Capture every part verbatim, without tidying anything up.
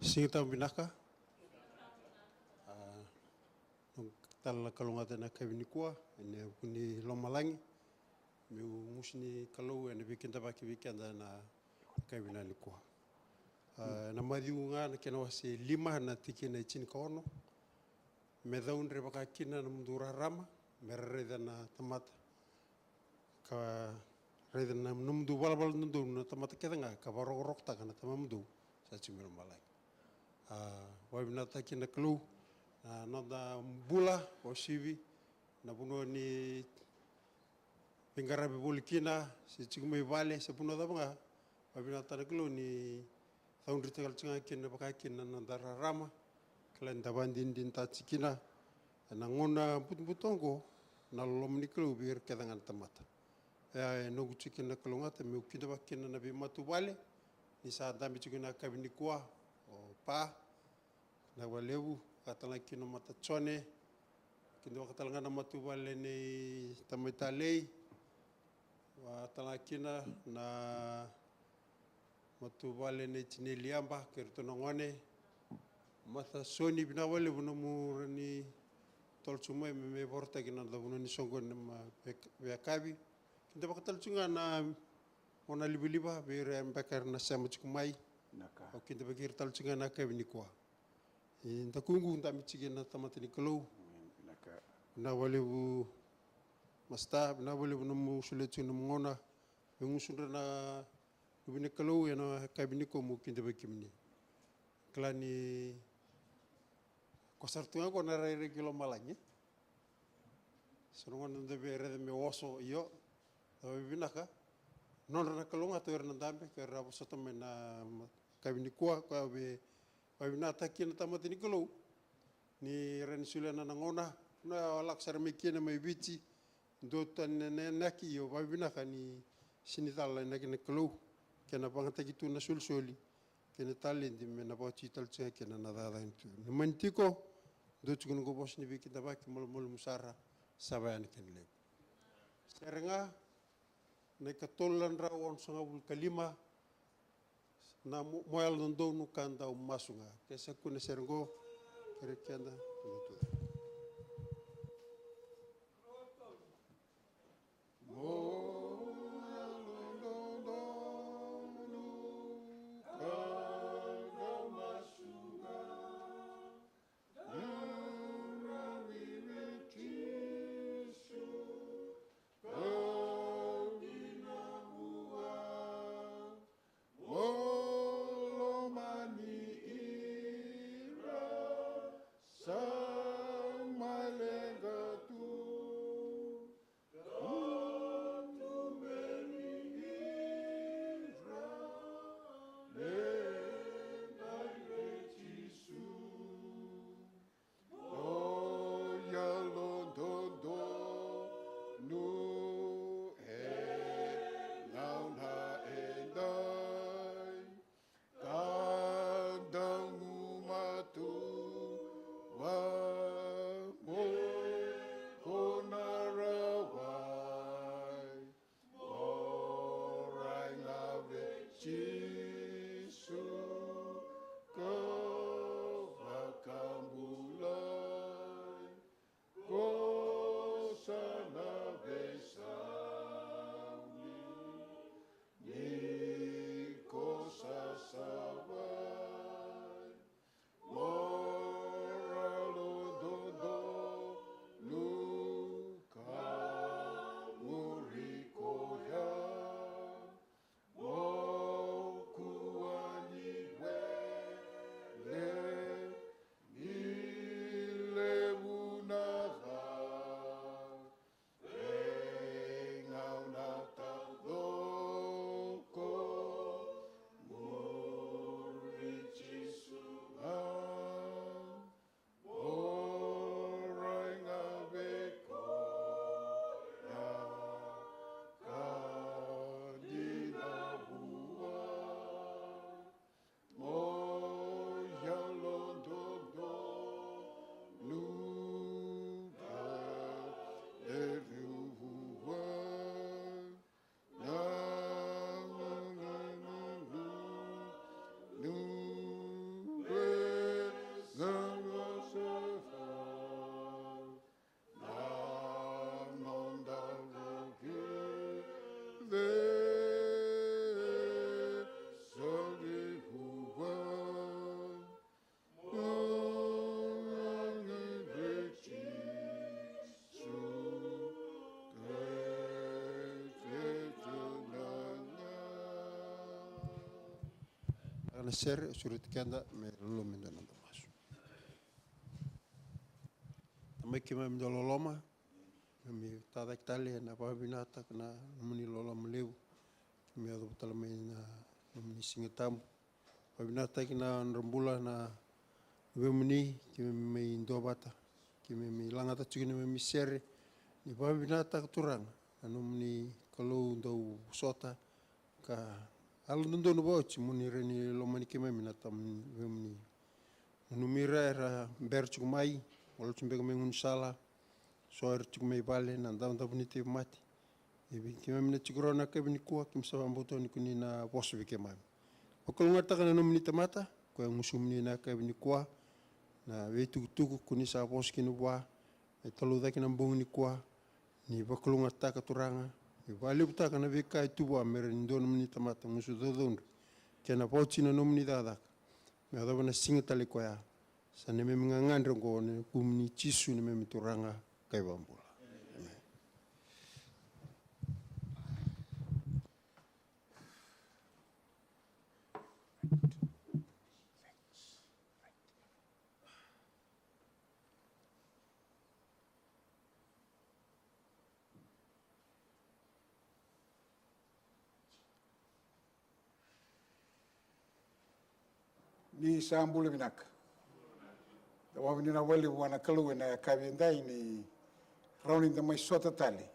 Siga Tabu vinaka. A, noqu tale na kalougata ena yakavi nikua ena vuku ni lomalagi, meu gusu ni Kalou ena veikidavaki vei keda ena yakavi nikua. A, ena Maciu ga na kena wase lima na tikina e tinikaono. Me caudre vaka kina na nomudou rarama me ra raica na tamata, ka raica na nomudou valavala dodonu na tamata kece ga, ka vakarokorokotaka na Tamamudou sa tiko mai lomalagi. A, vakavinakataki na Kalou na noda bula, uasivi na vanua ni veiqaravi voli kina se tiko mai vale se vanua cava ga. Vakavinakataki na Kalou ni caudre tale tiko ga kina vaka kina na noda rarama, kila ni da vakadinadinataki kina ena gauna butobuto oqo na loloma ni Kalou vei ira kece ga na tamata. E, e noqu tiko kina na kalougata meu kidavaki kina na veimatavuvale ni sa dabe tiko ena yakavi nikua, o Pa, na vakalevu, vakatalega kina o Mata Jone, kidavaka talega na matavuvale nei tamai Talei, vakatalega kina na matavuvale nei tinai Liaba kei iratou na gone. Mata Joni, vinaka vakalevu na nomu rawa ni tolo tiko mai me, me vakarautaki na noda vanua ni soqoni ena veiyakavi. Kidavaka tale tiko ga na gauna livaliva vei ira beka era na sema tiko mai. Vinaka. Au kidavaki ira tale tiko ga ena yakavi nikua. Eda kuqu dabe tiko na tamata ni Kalou. Amen. Vinaka. Vinaka vakalevu Masta, vinaka vakalevu na nomu solia tiko na nomu gauna me gusudra na luve ni Kalou ena yakavi nikua, meu kidavaki kemuni. Kila ni ko sara tu ga ko na rairai ki lomalagi. So na gauna da via raica me oso, io, da vakavinaka. Nodra na kalougata o ira na dabe, ko ira a vosota mai na yakavi nikua, ko via vakavinakataki na tamata ni Kalou ni rawa ni solia na gauna, na lako sara mai kina mai Viti, dua tani na inaki, io, vakavinaka ni sega ni cala na inaki na Kalou, kei na vakayagataki tu na solisoli kei na taledi me na vakatui tale tiko ga kina na cakacaka ni Tui. Ni mani tiko, dua tiko noqu vosa ni veikidavaki, malumalumu sara, sa vaya na kena levu. Sere ga, na ikatolu na drau onosagavulu ka lima, na mo, mo yalododonu ka dau masu ga. Ke sa kune sere qo, kere keda, keda tu. Mo yalododonu ka dau masu ga. na sere, sureti keda me loloma e dua na noda masu. Tamai keimami dau loloma, keimami tacake tale ena vakavinakataka na nomuni loloma levu. Keimami yacova tale mai na nomuni Siga Tabu. Vakavinakataki na nodra bula na luvemuni, keimami mai duavata, keimami lagata tiko na neimami sere. Ni vakavinakataka, Turaga, na nomuni Kalou dau vosota ka yalododonu vakaoti mo ni rawa ni lomani keimami na Tamai vei kemuni. Nanumi ira era bera tiko mai, wale tiko beka mai gaunisala, so era tiko mai vale, na davodavo ni tauvimate. E vei keimami na tiko rawa na yakavi nikua, keimami sa vakabauta ni ko ni na vosa vei keimami. Vakalougatataka na nomuni tamata, koya e gusumuni na yakavi nikua, na veitukutuku ko ni sa vosa kina vua, me talaucaki na bogi nikua, ni vakalougatataka, Turaga, ni vakalevutaka na veika e tu vua me rawa ni dua na nomuni tamata gusu caucaudre kei na vakaoti na nomuni cakacaka me yacova na siga tale koya. Sa neimami gagadre oqo ena yacamuni Jisu, neimami Turaga ka iVakabula. Emeni. Ni sa bula vinaka. Da vakavinavinaka vakalevu vua na Kalou ena yakavi edai ni rawa ni da mai sota tale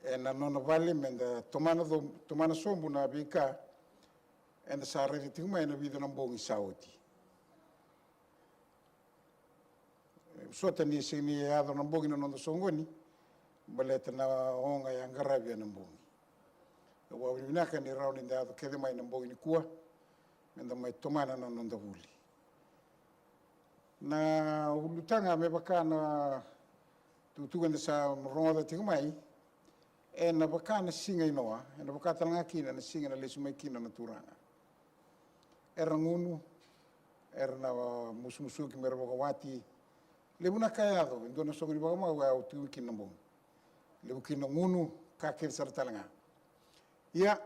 ena nona vale me da tomana, tomana sobu na veika eda sa raica tiko mai ena vica na bogi sa oti. E, sota ni sega ni yaco na bogi na noda soqoni, baleta na oga e a qaravi ena bogi. Au vakavinavinaka ni rawa ni da yaco kece mai na bogi nikua me da mai tomana na noda vuli. Na ulutaga me vaka na tukutuku eda sa rogoca tiko mai, ena vaka na siga i Noa, ena vaka tale ga kina na siga na lesu mai kina na Turaga. Era gunu, era na musumusuki me ra vakawati. Levu na ka e yaco, e dua na soqo ni vakamau e a tiko kina na bogi. Levu kina na gunu, ka kece sara tale ga. Ia,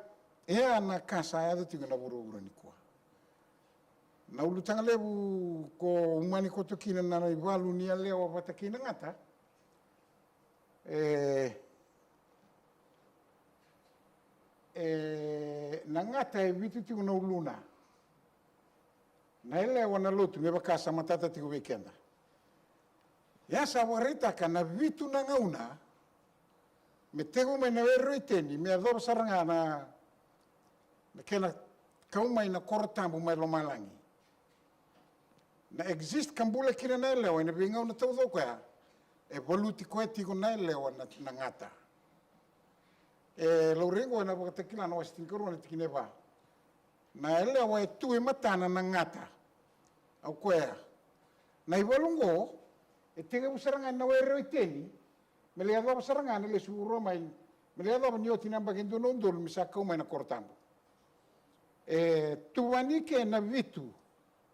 e a na ka sa yaco tiko ena vuravura nikua. Na ulutaga levu ko umani koto kina na ivalu ni yalewa vata kei na gata. E, e, na gata e vitu tiko na uluna. Na yalewa na lotu me vaka sa matata tiko vei keda. Ia sa vakaraitaka na vitu na gauna me tekivu mai na were o Iteni me yacova sara ga na, na kena kau mai na koro tabu mai lomalagi. Na exist ka bula kina na yalewa ena veigauna taucoko ya, e valuti koya tiko na yalewa na, na gata. E laurai oqo ena Vakatakila na wase tinikarua na tikina e va. Na yalewa e tu e matana na gata. Au koya. Na ivalu oqo e tekivu sara ga ena were o Iteni, me lai yacova sara ga na lesu ruarua mai, me lai yacova ni oti na yabaki e dua na udolu me sa kau mai na koro tabu. E tuvani ke na vitu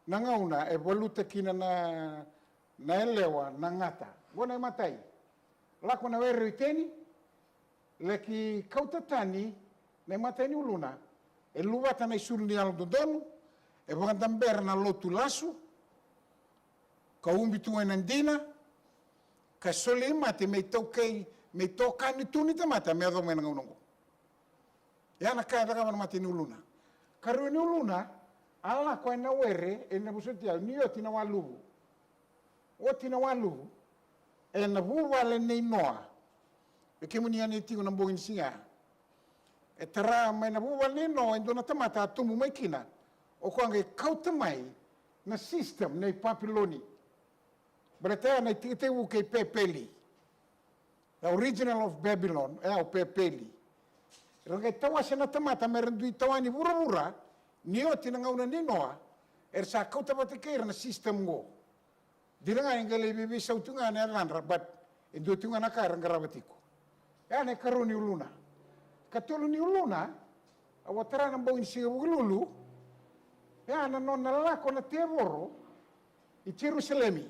na gauna e valuta kina na, na yalewa na gata. Oqo na imatai. Lako na were o Iteni, laki kauta tani na imatai ni uluna, e luvata na isulu ni yalododonu, e vakadabera na lotu lasu, ka ubi tu ena dina, ka soli mate me itaukei, me itokani tu ni tamata me yacova mai na gauna oqo. Ya na ka e cakava na imatai ni uluna. Karua ni uluna, a lako ena were, ena vosoti au, ni oti na waluvu. Oti na waluvu, ena vuvale nei Noa. Vei kemuni yani e tiko na bogi ni siga. E tara mai na vuvale nei Noa e dua na tamata a tubu mai kina. O koya qai kauta mai na system nei Papiloni. Baleta ya na itekitekivu kei Pepeli. The original of Babylon, e, o Pepeli. Era qai tawase na tamata me ra dui tawani vuravura, ni oti na gauna nei Noa, era sa kauta vata kei ira na system qo. Dina ga e qai lai veiveisau tu ga na yacadra, but e dua tu ga na ka era qarava tiko. Ya na ikarua ni uluna. Katolu ni uluna, au a tara na bogi ni siga Vukelulu, ya na nona lako na tevoro i Jerusalemi.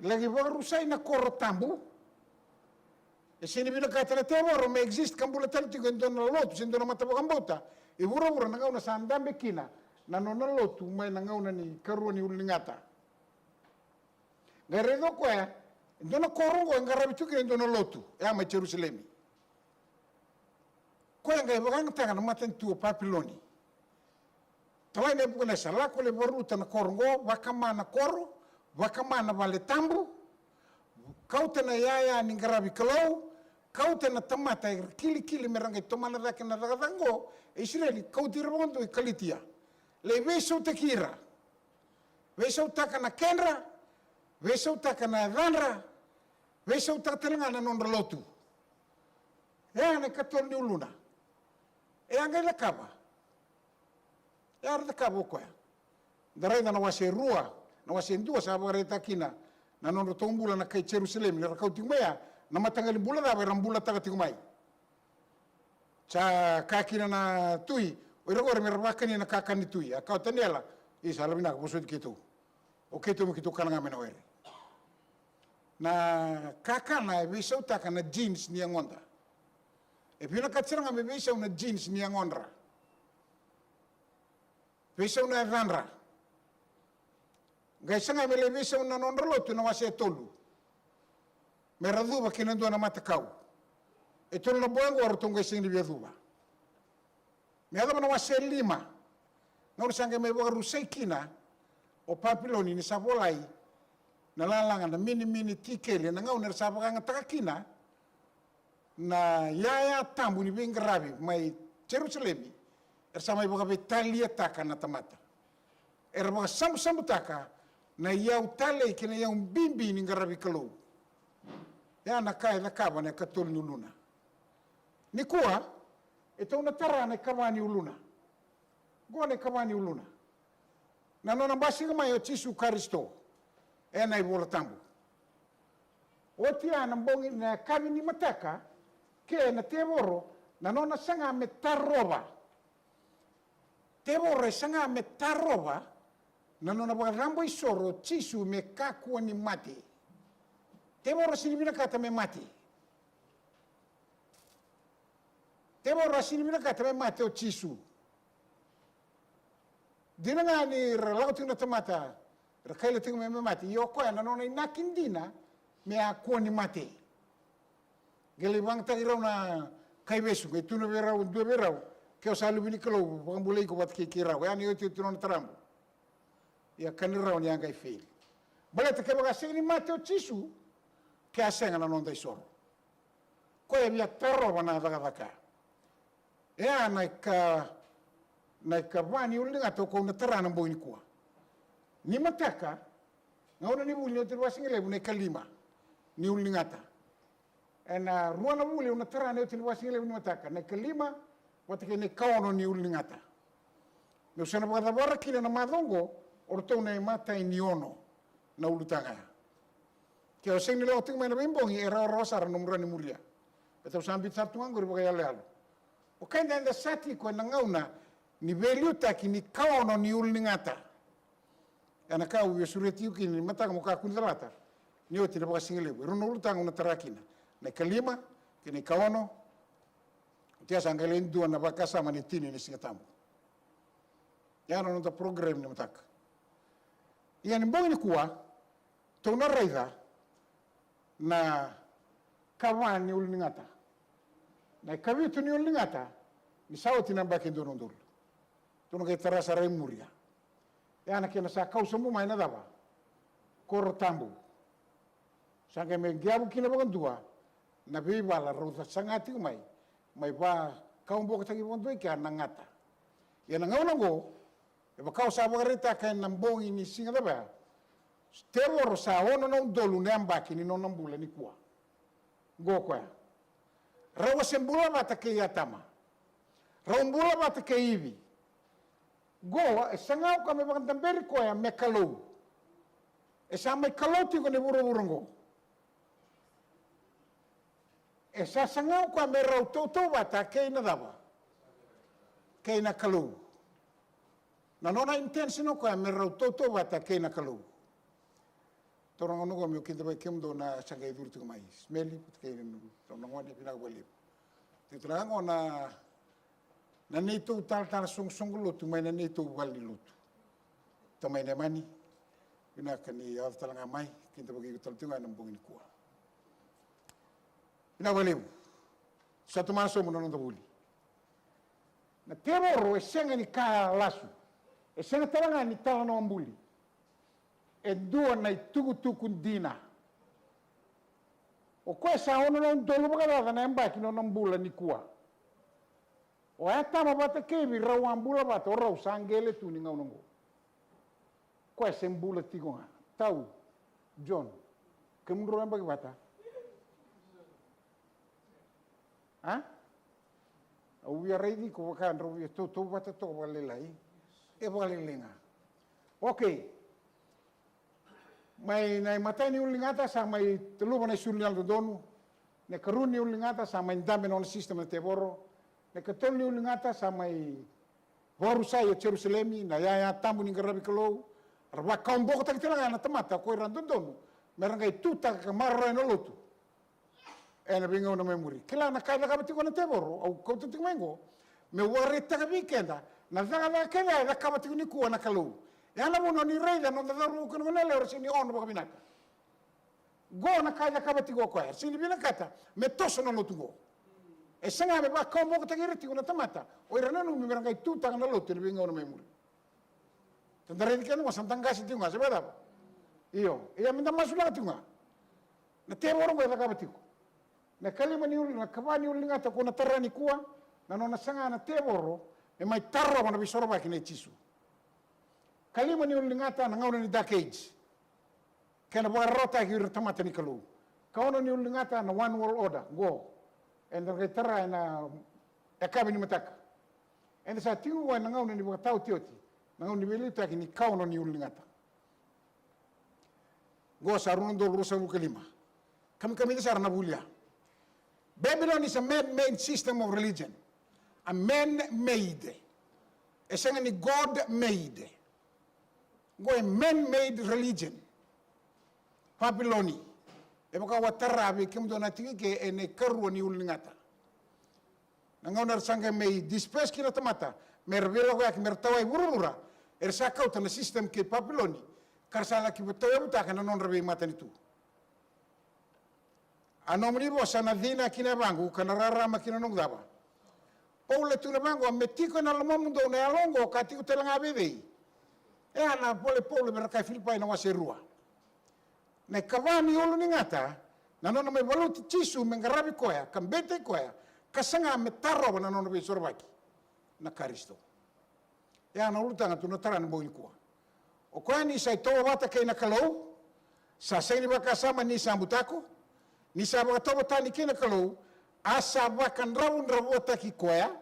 Laki vakarusai na koro tabu. E sega ni vinakata na tevoro me exist ka bula tale tiko e dua na lotu se dua na mata vakabauta I vuravura na gauna sa dabe kina na nona lotu mai na gauna ni karua ni ulu ni gata. Qai raica o koya e dua na koro oqo e qaravi tu kina e dua na lotu, e a mai Jerusalemi. Koya qai vakayagataka na matanitu o Papiloni. Talai Nepukanesa, lako lai vakarota na koro oqo, vakama na koro, vakama na vale tabu, kauta na iyaya ni qaravi Kalou, kauta na tamata era kilikili me ra qai tomana cake na cakacaka oqo e Isireli, kauti ira vakadua i Kalitia. Lai veisautaki ira. Veisautaka na kedra, veisautaka na yacadra, veisautaka tale ga na nodra lotu. E a na ikatolu ni uluna. E a qai cakava. E a ra cakava o koya. Da raica na wase rua, na wase dua sa vakaraitaka kina na nodratou bula na kai Jerusalemi, ni ra kau tiko mai ya, na mataqali bula cava era bulataka tiko mai. Sa kaya kina na tui, o ira qori me ra vakania na kakana ni tui. A kaya o Taniela, isa, yalovinaka, vosoti keitou. O keitou me keitou kana ga mai na were. Na kakana e veisautaka na genes ni yagoda. E vinakata sara ga me veisau na genes ni yagodra. Veisau na yacadra. Qai saga me lai veisau na nodra lotu na wase e tolu. Me ra cuva kina dua na matakau. E tolu na boya oqo ratou qai sega ni via cuva. Me yacova na wase lima. Gauna sa qai mai vakarusai kina o Papiloni ni sa volai na lalaga na minimini tikeli, na gauna era sa vakayagataka kina na iyaya tabu ni veiqaravi mai Jerusalemi, era sa mai vakaveitaliataka na tamata. Era vakasabusabutaka na iyau talei kei na iyau bibi ni qaravi Kalou. E a na ka e cakava na ikatolu ni uluna. Nikua, e tou na tara na ikava ni uluna. Qo na ikava ni uluna. Na nona basika mai o Jisu Karisito ena iVola Tabu. Oti ya na bogi, na yakavi ni mataka, ke na tevoro na nona saga me tarova. Tevoro e saga me tarova na nona vakacabo isoro o Jisu me kakua ni mate. Tevoro sega ni vinakata me mate. Tevoro a sega ni vinakata me mate o Jisu. Dina ga ni ra lako tiko na tamata, ra kaila tiko me, me mate, ia o koya na nona inaki dina me a kua ni mate. Qai lai vagataki rau na kaivesu, qai tukuna vei rau, dua vei rau, ke o sa luve ni Kalou, vakabulai iko vata kei keirau. E a na iotioti nona tarabu. Ia kani rau ni a qai fail. Baleta kevaka a sega ni mate o Jisu, ke a sega na noda isoro. Koya e via tarova na cakacaka. E a na ika, na ikava ni ulu ni gata o kau na tara na bogi nikua. Ni mataka, gauna ni vuli ni oti ni vakasigalevu na ikalima ni ulu ni gata. Ena rua na vuli au na tara na iotioti ni vakasigalevu ni mataka, na ikalima vata kei na ikaono ni ulu ni gata. Meu sa na vakacavara kina na macawa oqo o ratou na imatai ni ono na ulutaga ya. Ke o sega ni lako tiko mai na veibogi, e rawarawa sara na nomu rawa ni muria. Baleta au sa biuta sara tu ga oqori vakaiyaloyalo. O keda eda sa tiko ena gauna ni veiliutaki ni ikaono ni ulu ni gata. Ena ka au via sureti iko kina ni mataka mo kakua ni calata ni oti na vakasigalevu. E rua na ulutaga au na tara kina, na ikalima kei na ikaono. Oti ya sa qai lai dua na vakasama ni tini ni Siga Tabu. Ya na noda program ni mataka. Ia ni bogi nikua tou na raica na ikava ni ulu ni gata. Na ikavitu ni ulu ni gata ni sa oti na yabaki e dua na udolu. Tou na qai tara sara i muri ya. Ya na kena sa kau sobu mai na cava? Koro tabu. Sa qai mai qiavu kina vakadua na veivala rau saga tiko mai, mai vakaubokotaki vakadua i kea na gata. Ia na gauna oqo, e vaka au sa vakaraitaka ena bogi ni siga cava ya, tevoro sa ono na udolu na yabaki ni nona bula nikua. Qo koya. Rau a se bula vata kei Atama. Rau bula vata kei Ivi. Qo e saga o koya me vakadaberi koya me Kalou. E sa mai Kalou tiko ni vuravura qo. E sa saga o koya me rau tautauvata kei na cava? Kei na Kalou. Na nona intention o koya me rau tautauvata kei na Kalou. Taura na gauna oqo meu kidavaki kemudou na sa qai curu tiko mai. Smeli, vata kei rau na gone, vinaka vakalevu. Tiko na gauna Na neitou talatala soqosoqo lotu mai na neitou vale ni lotu. Tamai Nemani, vinaka ni yaco tale ga mai, kidavaki iko tale tiko ga ena bogi nikua. Vinaka vakalevu. Sa tomana sobu na noda vuli. Na tevoro e sega ni ka lasu. E sega tale ga ni talanoa buli. E dua na itukutuku dina. O koya sa ono na udolu vakacaca na yabaki na nona bula nikua. O Atama vata kei Ivi rau a bula vata, o rau sa qele tu ni gauna oqo. Koya se bula tiko ga. Tau, John, kemudrau yabaki vata? A? Au via raici iko vaka drau via tautauvata toka vakalailai. E vakalailai ga. Okei. Mai na imatai ni ululigata sa mai taluva na isulu ni yalododonu. Na ikarua ni ululigata sa mai dabe na nona system na tevoro. Na ikatolu ni ululigata sa mai vakarusai o Jerusalemi, na yaya tabu ni qaravi Kalou. Ra vakawabokotaki tale ga na tamata ko ira dodonu me ra qai tutaka ka maroroya na lotu ena veigauna mai muri. Kila na ka e cakava tiko na tevoro, au kauta tiko mai oqo meu vakaraitaka vei keda na cakacaka kece e cakava tiko nikua na Kalou. E a na vanua ni raica na noda cauravou kei na goneyalewa era sega ni ono vakavinaka. Qo na ka e cakava tiko o koya, era sega ni vinakata me toso na lotu qo. E saga me vakawabokotaki ira tiko na tamata o ira nanumi me ra qai tutaka na lotu ena veigauna mai muri. Eda raici keda qo sa da qase tiko ga, se vakacava? Io, ia me da masulaka tiko ga. Na tevoro qo e cakava tiko. Na kalima ni ulu, na kava ni ululigata ko na tara nikua, na nona saga na tevoro me mai tarova na veisorovaki nei Jisu. Kalima ni ululigata na gauna ni Dark Age. Kena vakararawataki ira na tamata ni Kalou. Kaono ni ululigata na one world order qo eda qai tara ena yakavi ni mataka. Eda sa tiko qo ena gauna ni vakataotioti, na gauna ni veiliutaki ni kaono ni ululigata. Qo sa rua na udolu ruasagavulu ka lima. Kamikamica sara na vuli ya. Babylon is a man-made system of religion. A man-made. E sega ni God-made. Qo e man-made religion. Papiloni. E vaka au a tara vei kemudou na tiki ke ena ikarua ni ululigata. Na gauna era sa qai mai disperse kina na tamata me ra veilakoyaki me ra tawa i vuravura, era sa kauta na system kei Papiloni ka ra sa laki tauyavutaka na nodra veimatanitu. A nomuni vosa na cina ki na yavaqu ka na rarama ki na noqu cava. Paula e tukuna vaqo, me tiko ena lomamudou na yalo oqo ka tiko tale ga vei cei? E a na vola i Paula vei ira na kai Filipai na wase e rua. Na ikava ni ululigata na nona mai valuti Jisu me qaravi koya ka beitaki koya ka saga me tarova na nona veisorovaki na Karisito. E a na ulutaga tu na tara ni bogi nikua. O koya ni sa itovo vata kei na Kalou, sa sega ni vakasama ni sa butako, ni sa vakatovo tani kei na Kalou, a sa vakadravudravuataki koya,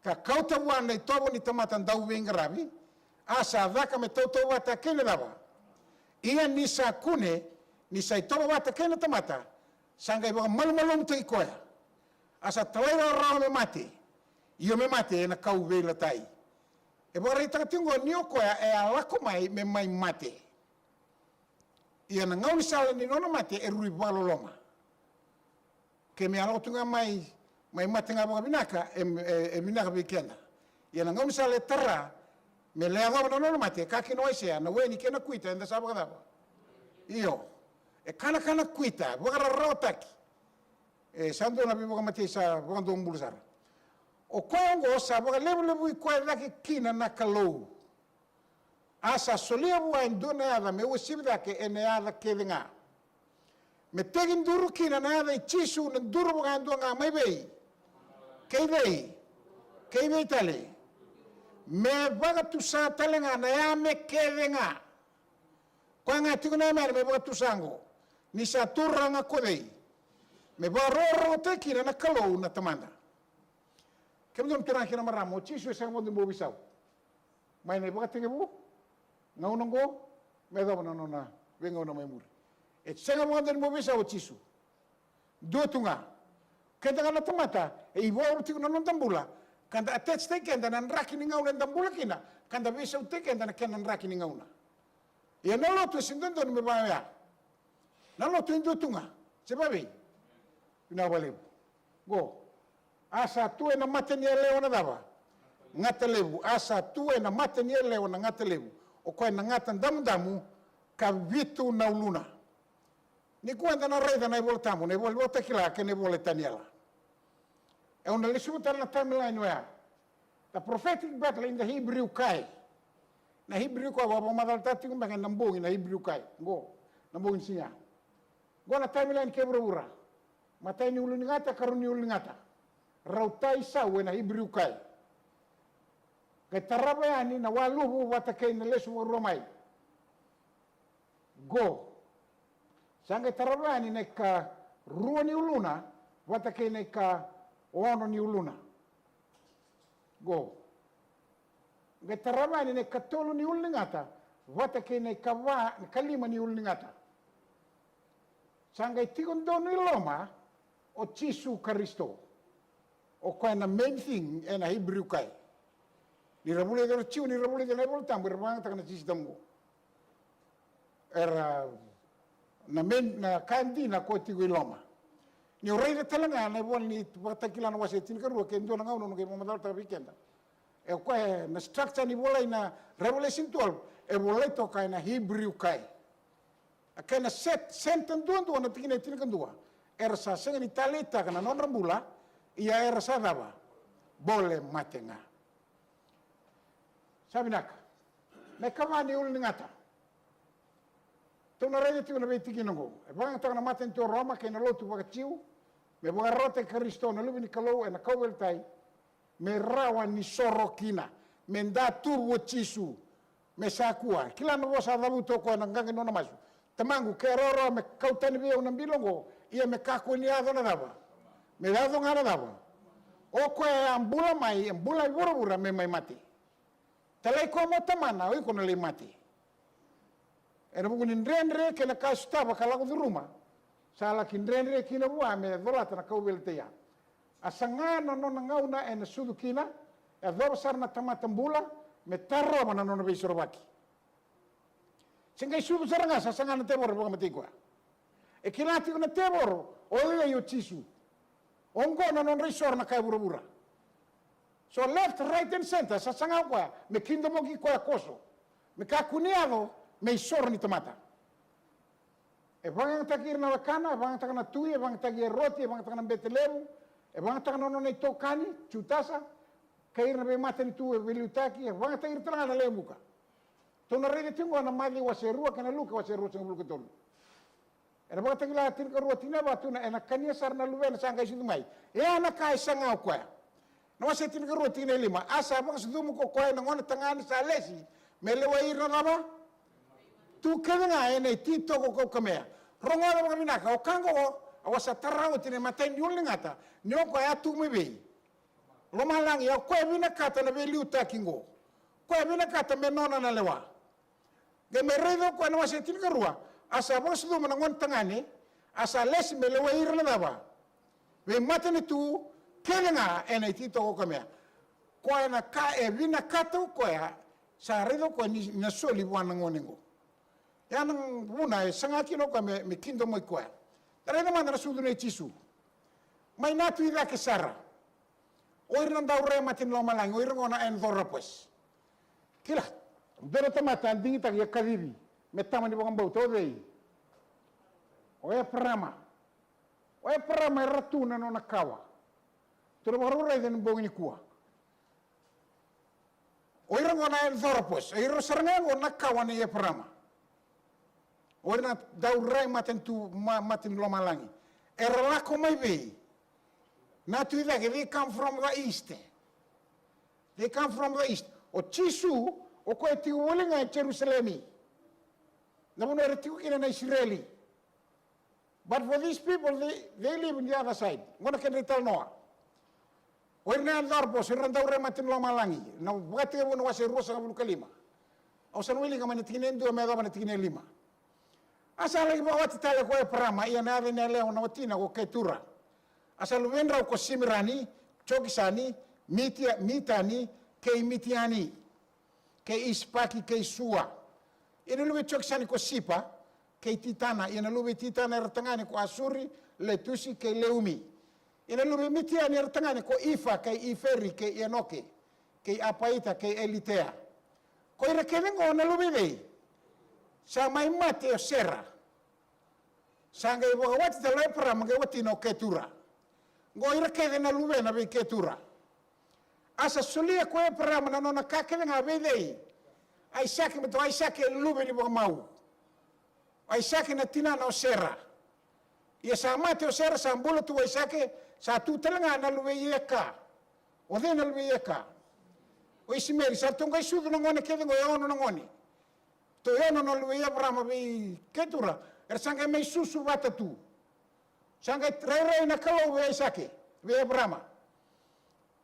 ka kauta vua na itovo ni tamata dauveiqaravi, a sa caka me tautauvata kei na cava? Ia ni sa kune, ni sa itovo vata kei na tamata, sa qai vakamalumalumutaki koya, a sa talairawarawa me mate, io me mate ena kauveilatai. E vakaraitaka tiko qo ni o koya e a lako mai me mai mate. Ia na gaunisala ni nona mate e rui vakaloloma. Ke me a lako tu ga mai, mai mate ga vakavinaka, e, e, e vinaka vei keda. Ia na gaunisala e tara me lai yacova na nona mate, e kaya kina o Aisea, na weni kei na kuita eda sa vakacava? Io. E kanakana kuita, vakararawataki. E sa dua na veivakamatei sa vakadomobula sara. O koya oqo sa vakalevulevui koya cake kina na Kalou. A sa solia vua e dua na yaca me uasivi cake ena yaca kece ga. Me tekiduru kina na yaca i Jisu na duru vaka e dua ga mai vei? Kei cei? Kei vei tale? Me vakatusa tale ga na yame kece ga. Koya ga tiko na yame me vakatusa oqo. Ni sa turaga ko cei? Me vakarokorokotaki kina na Kalou na Tamada. Kemudou na turaga kei na marama, o Jisu e sega vakadua ni bau veisau. Mai na ivakatekivu, gauna oqo me yacova na nona veigauna mai muri. E sega vakadua ni bau veisau o Jisu. Dua tu ga. Keda ga na tamata e evolve tiko na noda bula, ka da attach-taki keda na draki ni gauna eda bula kina, ka da veisautaki keda na kena draki ni gauna. Ia na lotu e sega ni dodonu me vaka oya. Na lotu e dua tu ga, se vavei? Vinaka vakalevu. Qo. A sa tu ena mata ni yalewa na cava? gata levu, a sa tu ena mata ni yalewa na gata levu, o koya na gata damudamu ka vitu na uluna. Nikua eda na raica na iVola Tabu, na ivola Vakatakila kei na ivola i Taniela. E, au na lesuva tale na timeline oya. The prophetic battle in the Hebrew kai. Na Hebrew kai, au vakamacalataka tiko beka ena bogi na Hebrew kai. Qo, na bogi ni siga. Qo na timeline kei vuravura. Matai ni ulu ni gata, karua ni ulu ni gata. Rauta isau ena Hebrew kai. Qai tarava yani na waluvu vata kei na lesu vakarua mai. Qo. Sa qai tarava yani na ikarua ni uluna vata kei na ikaono ni uluna. Qo. Qai tarava yani na ikatolu ni ulu ni gata vata kei na ikava, na ikalima ni ulu ni gata. Sa qai tiko donu i loma o Jisu Karisito. O koya na main thing ena Hebrew kai. Ni ra vulica na Jiu, ni ra vulica na iVola Tabu, era vakayagataka na Jisu Tabu. Era na main, na ka dina ko tiko i loma. Ni o raica tale ga na ivola ni Vakatakila na wase tinikarua, ke dua na gauna au na qai vakamacalataka vei keda. E koya na structure ni volai na Revelation twelve, e volai toka ena Hebrew kai. A kena set, center duadua na tikina e tinikadua. Era sa sega ni taleitaka na nodra bula, ia era sa cava? Bole mate ga. Sa vinaka. Na ikava ni ulu ni gata. Tou na raica tiko na veitikina oqo. E vakayagataka na matanitu o Roma kei na lotu vakaJiu me vakararawataki Karisito na Luve ni Kalou ena kauveilatai, me rawa ni soro kina, me datuvu o Jisu, me sa kua. Kila na vosa a cavuta o koya na qaqa ni nona masu. Tamaqu, ke rawarawa me kau tani vei au na bilo oqo, ia me kakua ni yaco na cava? Me yaco ga na cava? O koya e a bula mai, e bula i vuravura me mai mate. Talai koya mo tamana, o iko na lai mate. Ena vuku ni dredre kei na ka e sotava ka lako curuma, sa laki dredre kina vua me colata na kauveilatai ya. A saga na nona gauna ena sucu kina, e yacova sara na tamata bula me tarova na nona veisorovaki. Se qai sucu sara ga, sa saga na tevoro me vakamatei koya. E kila tiko na tevoro o cei o Jisu. Oqo na nodra isoro na ka e vuravura. So left, right and center, sa saga o koya me kidomoki koya koso, me kakua ni yaco me isoro ni tamata. E vakayagataki ira na wekana, e vakayagataka na tui, e vakayagataki Eroti, e vakayagataka na bete levu, e vakayagataka na nona itokani Jutasa, kei ira na veimatanitu e veiliutaki, e vakayagataki ira tale ga na lewe vuqa. Tou na raica tiko oqo na Maciu wase rua kei na Luke wase ruasagavulu ka tolu. Ena Vakatakila tinikarua, tikina e va, tukuna, ena kania sara na luvena sa qai sucu mai. E a na ka e saga o koya. Na wase tinikarua, tikina e lima, a sa vakasucuma ko koya na gone tagane sa lesi me lewai ira na cava? Tu kece ga ena ititoko kaukamea. Rogoca vakavinaka, o ka oqo au a sa tara oti na imatai ni ulu ni gata, ni o koya a tu mai vei? Lomalagi. O koya e vinakata na veiliutaki oqo. O koya e vinakata me nona na lewa. Qai mai raica o koya na wase tinikarua, a sa vakasucuma na gone tagane, a sa lesi me lewai ira na cava? Veimatanitu kece ga ena ititoko kaukamea. Koya na ka e vinakata o koya, sa raica o koya ni na soli vua na gone oqo. Ya na vuna e saga kina o koya me, me kidomoki koya. Da raica mada na sucu nei Jisu. Mai na tu i cake sara. O ira na dau rai mata ni lomalagi, o ira gona anthropos. Kila, dua na tamata a digitaki, a kacivi me tama ni vakabauta, o cei? O Eparama. O Eparama era tu na nona kawa. Tou na vakarau raica ena bogi nikua. O ira gona anthropos, o ira sara ga gona na kawa nei Eparama. O ira na dau rai matanitu, ma, mata ni lomalagi. Era lako mai vei? Na tu i cake, they come from the east. They come from the east. O Jisu, o koya e tiko voli ga e Jerusalemi. Na vanua era tiko kina na Isireli. But for these people, they, they live in the other side. Gona kedra italanoa. O ira na anthropos, o ira na dau rai mata ni lomalagi. Na Vakatekivu na wase ruasagavulu ka lima. Au sa na wilika mai na tikina e dua me yacova na tikina e lima. A sa laki vakawati tale ko Eparama, ia na yaca ni yalewa na watina ko Ketura. A sa luvedrau ko Simirani, Jokisani, Mitia, Mitani, kei Mitiani, kei Isipaki, kei Sua. Ia na luve i Jokisani ko Sipa, kei Titana. Ia na luve i Titana era tagane ko Asuri, Letusi, kei Leumi. Ia na luve i Mitiani era tagane ko Ifa, kei Iferi, kei Enoke. kei Apaita, kei Elitea. Ko ira kece oqo na luve i cei? Sa mai mate o Sera. Sa qai vakawati tale o Eparama kei watina o Ketura. Oqo ira kece na luvena vei Ketura. A sa solia ko Eparama na nona ka kece ga vei cei? Aisake, baleta o Aisake e luve ni vakamau. O Aisake na tinana o Sera. Ia sa mate o Sera, sa bula tu o Aisake, sa tu tale ga na luve i Eka. O cei na luve i Eka? O Isimeli. Sa ratou qai sucu na gone kece oqo e ono na gone. Ratou e ono na luve i Eparama vei Ketura, era sa qai mai susu vata tu. Sa qai rairai na Kalou vei Aisake, vei Eparama.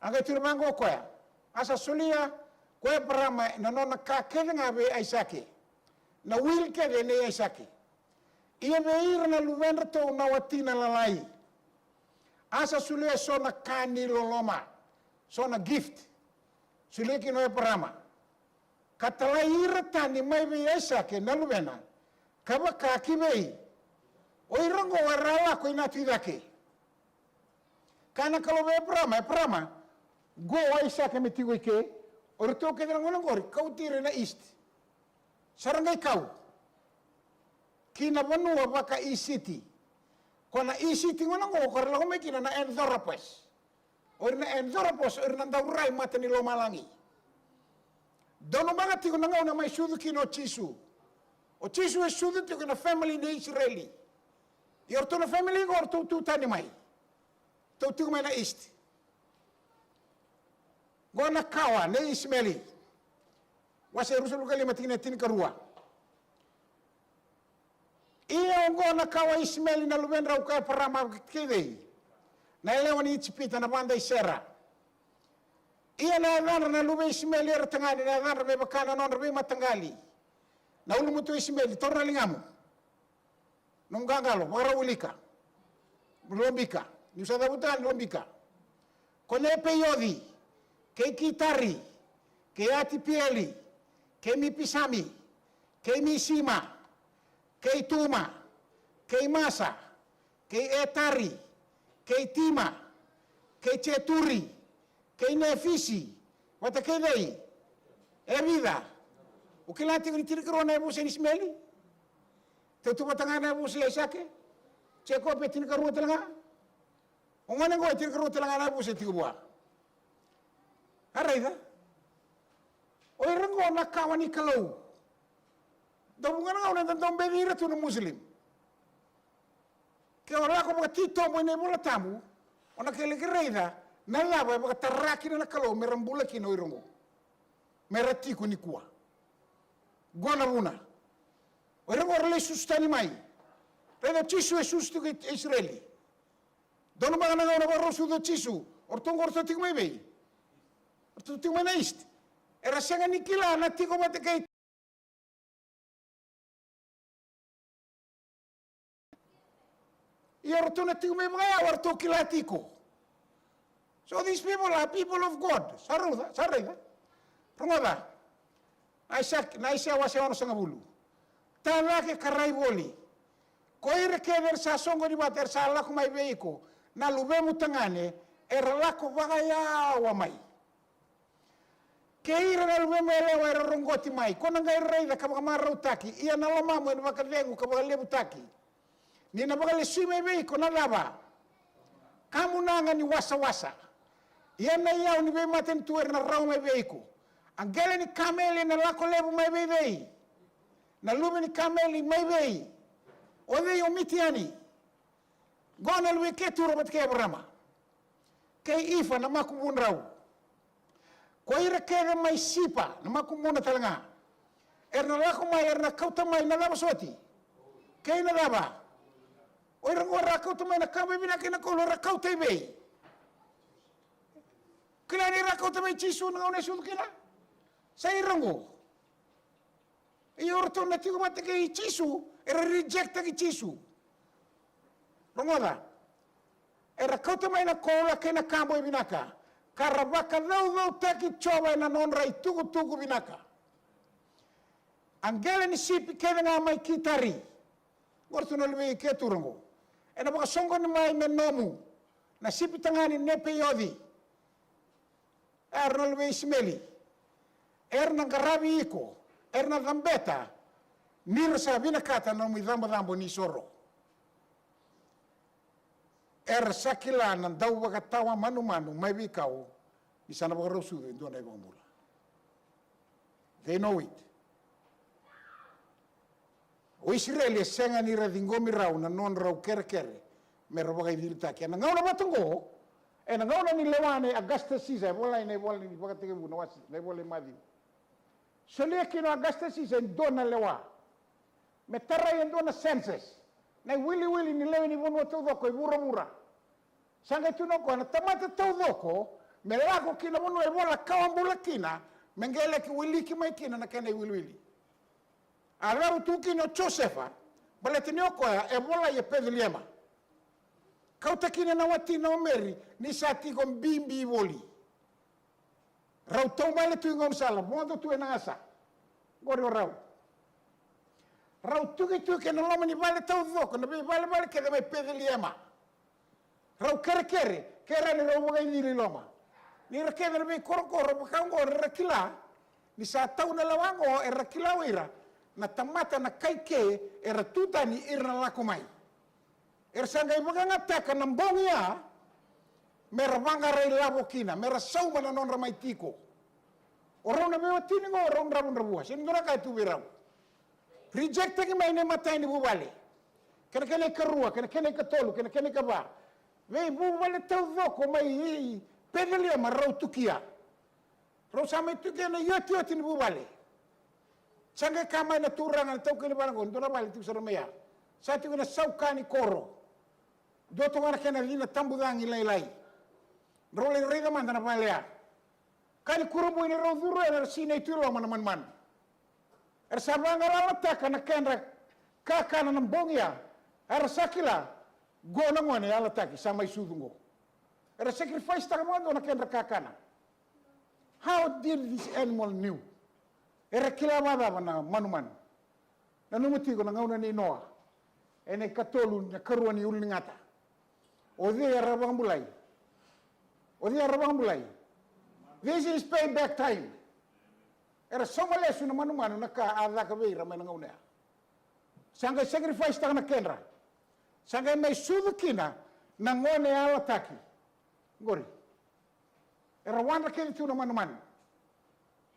A qai tukuna vaqo o koya, a sa solia ko Eparama na nona ka kece ga vei Aisake. Na will kece nei Aisake. Ia vei ira na luvedratou na watina lalai, a sa solia eso na ka ni loloma, so na gift. Solia kina o Eparama. Ka talai ira tani mai vei Aisake na luvena, ka vaka ki vei. O ira oqo era a lako i na tu i cake. Kaya na Kalou vei Eparama, Eparama, qo o Aisake me tiko i ke, o iratou kece na gone oqori, kauti ira i na east. Sa ra qai kau ki na vanua vaka Isiti. Ko na Isiti gona oqo ko ra lako mai kina na Anthropos. O ira na Anthropos, o ira na dau rai mata ni lomalagi. Donumaka tiko na gauna mai sucu kina o Jisu. O Jisu e sucu tiko ena family ni Isireli. Ia o ratou na family qo o ratou tu tani mai. Ratou tiko mai na east. Qo na kawa nei Isimeli. Wase ruasagavulu ka lima tikina e tinikarua. Ia oqo na kawa i Isimeli na luvedrau ko Eparama kei cei? Na yalewa ni Ijipita, na vada i Sera. Ia na yacadra na luve i Isimeli era tagane, na yacadra me vaka na nodra veimataqali. Na ulumatua i Isimeli, taura na ligamu. Nomu qaqalo, vakarau wilika. Lobika. Niu sa cavuta ni lobika. Ko Nepeioci, kei Kitari, kei Atipieli, kei Mipisami, kei Misima, kei Tuma, kei Masa, kei Etari, kei Tima, kei Jeturi, kei Nefisi, vata kei cei? E vica. O kila tiko ni tinikarua na yavusa ni Isimeli? Tautu vata ga na yavusa i Aisake. Jekope e tinikarua tale ga. O gone oqo e tinikarua tale ga na yavusa e tiko vua. A raica. O ira oqo na kawa ni Kalou. Dau vuqa na gauna eda dau beci ira tu na Muslim. Ke o lako vakatitobu ena iVola Tabu, o na kelekele raica na cava e vakatara kina na Kalou me ra bula kina o ira oqo, me ra tiko nikua. Qo na vuna. O ira oqo ra lai susu tani mai. Raica o Jisu e susu tiko e Isireli. Donumaka na gauna vakarau sucu o Jisu, o ratou oqo ratou tiko mai vei? Ratou tiko mai na east. Era sega ni kila na tiko vata kei Ia o ratou na tiko mai vakayawa, o ratou kila tiko. So these people are people of God. Sa rauta, sa raica. Rogoca. Na Aisake, na Aisea wase onosagavulu. Ta cake ka rai voli. Ko ira kece era sa soqoni vata, era sa lako mai vei iko, na luvemu tagane, era lako vakayawa mai. Kei ira na luvemu yalewa era roqoti mai, ko na qai raica ka vakamarautaki, ia na lomamu ena vakacegu ka vakalevutaki. Ni na vakalesui mai vei iko na cava? Kamunaga ni wasawasa. Ia na iyau ni veimatanitu era na rawa mai vei iko. A qele ni kameli ena lako levu mai vei cei? Na luve ni kameli mai vei? O cei? O Mitiani. Qo na luve i Ketura vata kei Evarama. Kei Ifa na makubudrau. Ko ira kece mai Sipa na makubuna tale ga. Era na lako mai, era na kauta mai na cava soti? Kei na cava? O ira oqo era kauta mai na ka veivinaka kei na koula, era kauta i vei? Kila ni ra kauta mai Jisu na gauna e sucu kina? Sa ira oqo. Ia o ratou na tiko vata kei Jisu, era rejecttaki Jisu. Rogoca, era kauta mai na koula kei na ka boi vinaka, ka ra vakacaucautaki Jiova ena nodra itukutuku vinaka. A qele ni sipi kece ga mai Kitari. Oqo ratou na luve i Ketura oqo. Ena vakasoqoni mai me nomu na sipi tagane Nepeioci. era na luvei Isimeli, era na qaravi iko, era na cabeta, ni ra sa vinakata na nomu icabocabo ni soro. Era sa kila na dauvakatawa manumanu mai veikau ni sa na vakarau sucu e dua na iVakabula. They know it. O Isireli e sega ni ra ciqomi rau na nodrau kerekere me ra vakaicilitaki. Ena gauna vata oqo, ena gauna ni lewa nei Augustus Caesar, e volai na ivola ni Vakatekivu na wase, na ivola i Maciu. Solia kina o Augustus Caesar e dua na lewa me tarai e dua na census, na iwiliwili ni lewe ni vanua taucoko e vuravura. Sa qai tukuna o koya na tamata taucoko me lako ki na vanua e vola kawa bula kina, me qai laki wiliki mai kina na kena iwiliwili. A cau tu kina o Josefa, baleta ni o koya e volai e Peceliema. Kauta kina na watina o Meri ni sa tiko bibi voli. Rau taubale tu i gaunisala, vodo tu ena gasa. Qori o rau. Rau tukituki ena loma ni vale taucoko, na veivalevale kece mai Peceliema. Rau kerekere ke rawa ni rau vakaicili i loma. Ni ra kece na veikorokoro vaka oqo era kila ni sa tau na lewa oqo, era kila o ira na tamata na kai ke era tu tani ira na lako mai. Era sa qai vakayagataka na bogi ya me ra vaqara ilavo kina, me ra sauma na nodra mai tiko. O rau na veiwatini oqo, o rau dravudravua, sega ni dua na ka e tu vei rau. Rejecttaki mai na imatai ni vuvale, kei na kena ikarua, kei na kena ikatolu, kei na kena ikava. Veivuvale taucoko mai Peceliema rau tukia. Rau sa mai tukia na iotioti ni vuvale. Sa qai kaya mai na turaga na taukei ni vale oqo, dua na vale tiko sara mai ya, sa tiko ena sauka ni koro. Dua toka na kena cina tabucagi lailai. Drau lai raica mada na vale ya. Ka ni kurabui ni rau curu ena, era sinai tu i loma na manumanu. Era sa vagalalataka na kedra kakana na bogi ya. Era sa kila, qo na gone yalataki sa mai sucu qo. Era sacrifice-taka vakadua na kedra kakana. How did this animal knew? Era kila vakacava na manumanu? Nanuma tiko na gauna nei Noa, ena ikatolu na karua ni ulu ni gata. O cei era vakabulai? O cei era vakabulai? This is payback time. Era sauma lesu na manumanu na ka a caka vei ira mai na gauna ya. Sa qai sacrifice-taka na kedra. Sa qai mai sucu kina na gone yalataki. Qori. Era wadra kece tu na manumanu.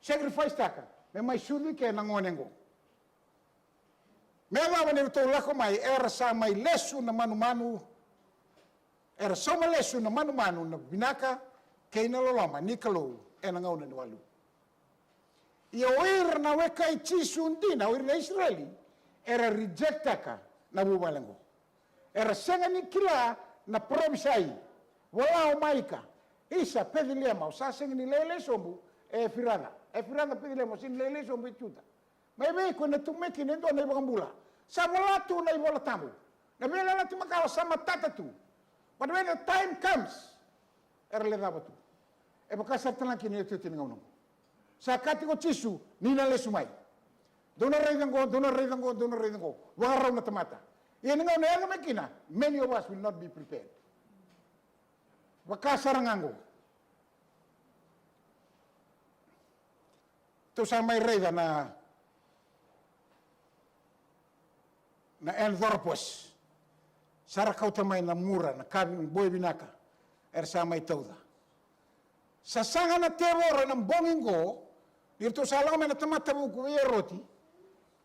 Sacrifice-taka me mai sucu i ke na gone qo. Me yacova ni ratou lako mai, era sa mai lesu na manumanu. Era sauma lesu na manumanu na vinaka kei na loloma ni Kalou ena gauna ni walu. Ia o ira na weka i Jisu dina, o ira na Isireli, era reject-taka na vuvale oqo. Era sega ni kila na parofisai. Vola o Maika, isa, Peceliema, o sa sega ni lailai sobu e Efiraca. Efiraca, Peceliema, o sega ni lailai sobu e Juta. Mai vei iko ena tu mai kina e dua na iVakabula. Sa vola tu na iVola Tabu. Na veiyalayalati makawa sa matata tu. But when the time comes, era lecava tu. E vaka sara tale ga kina na iotioti ni gauna oqo. Sa kaya tiko o Jisu ni na lesu mai. Dou na raica oqo, dou na raica oqo, dou na raica oqo. Vakarau na tamata. Ia ni gauna e yaco mai kina, many of us will not be prepared. Vaka sara ga oqo. Tou sa mai raica na, na anthropos. Sa ra kauta mai na mura, na kavi boi vinaka. Era sa mai tauca. Sasaga na tevoro ena bogi oqo, ni ratou sa lako mai na tamata vuku vei Eroti,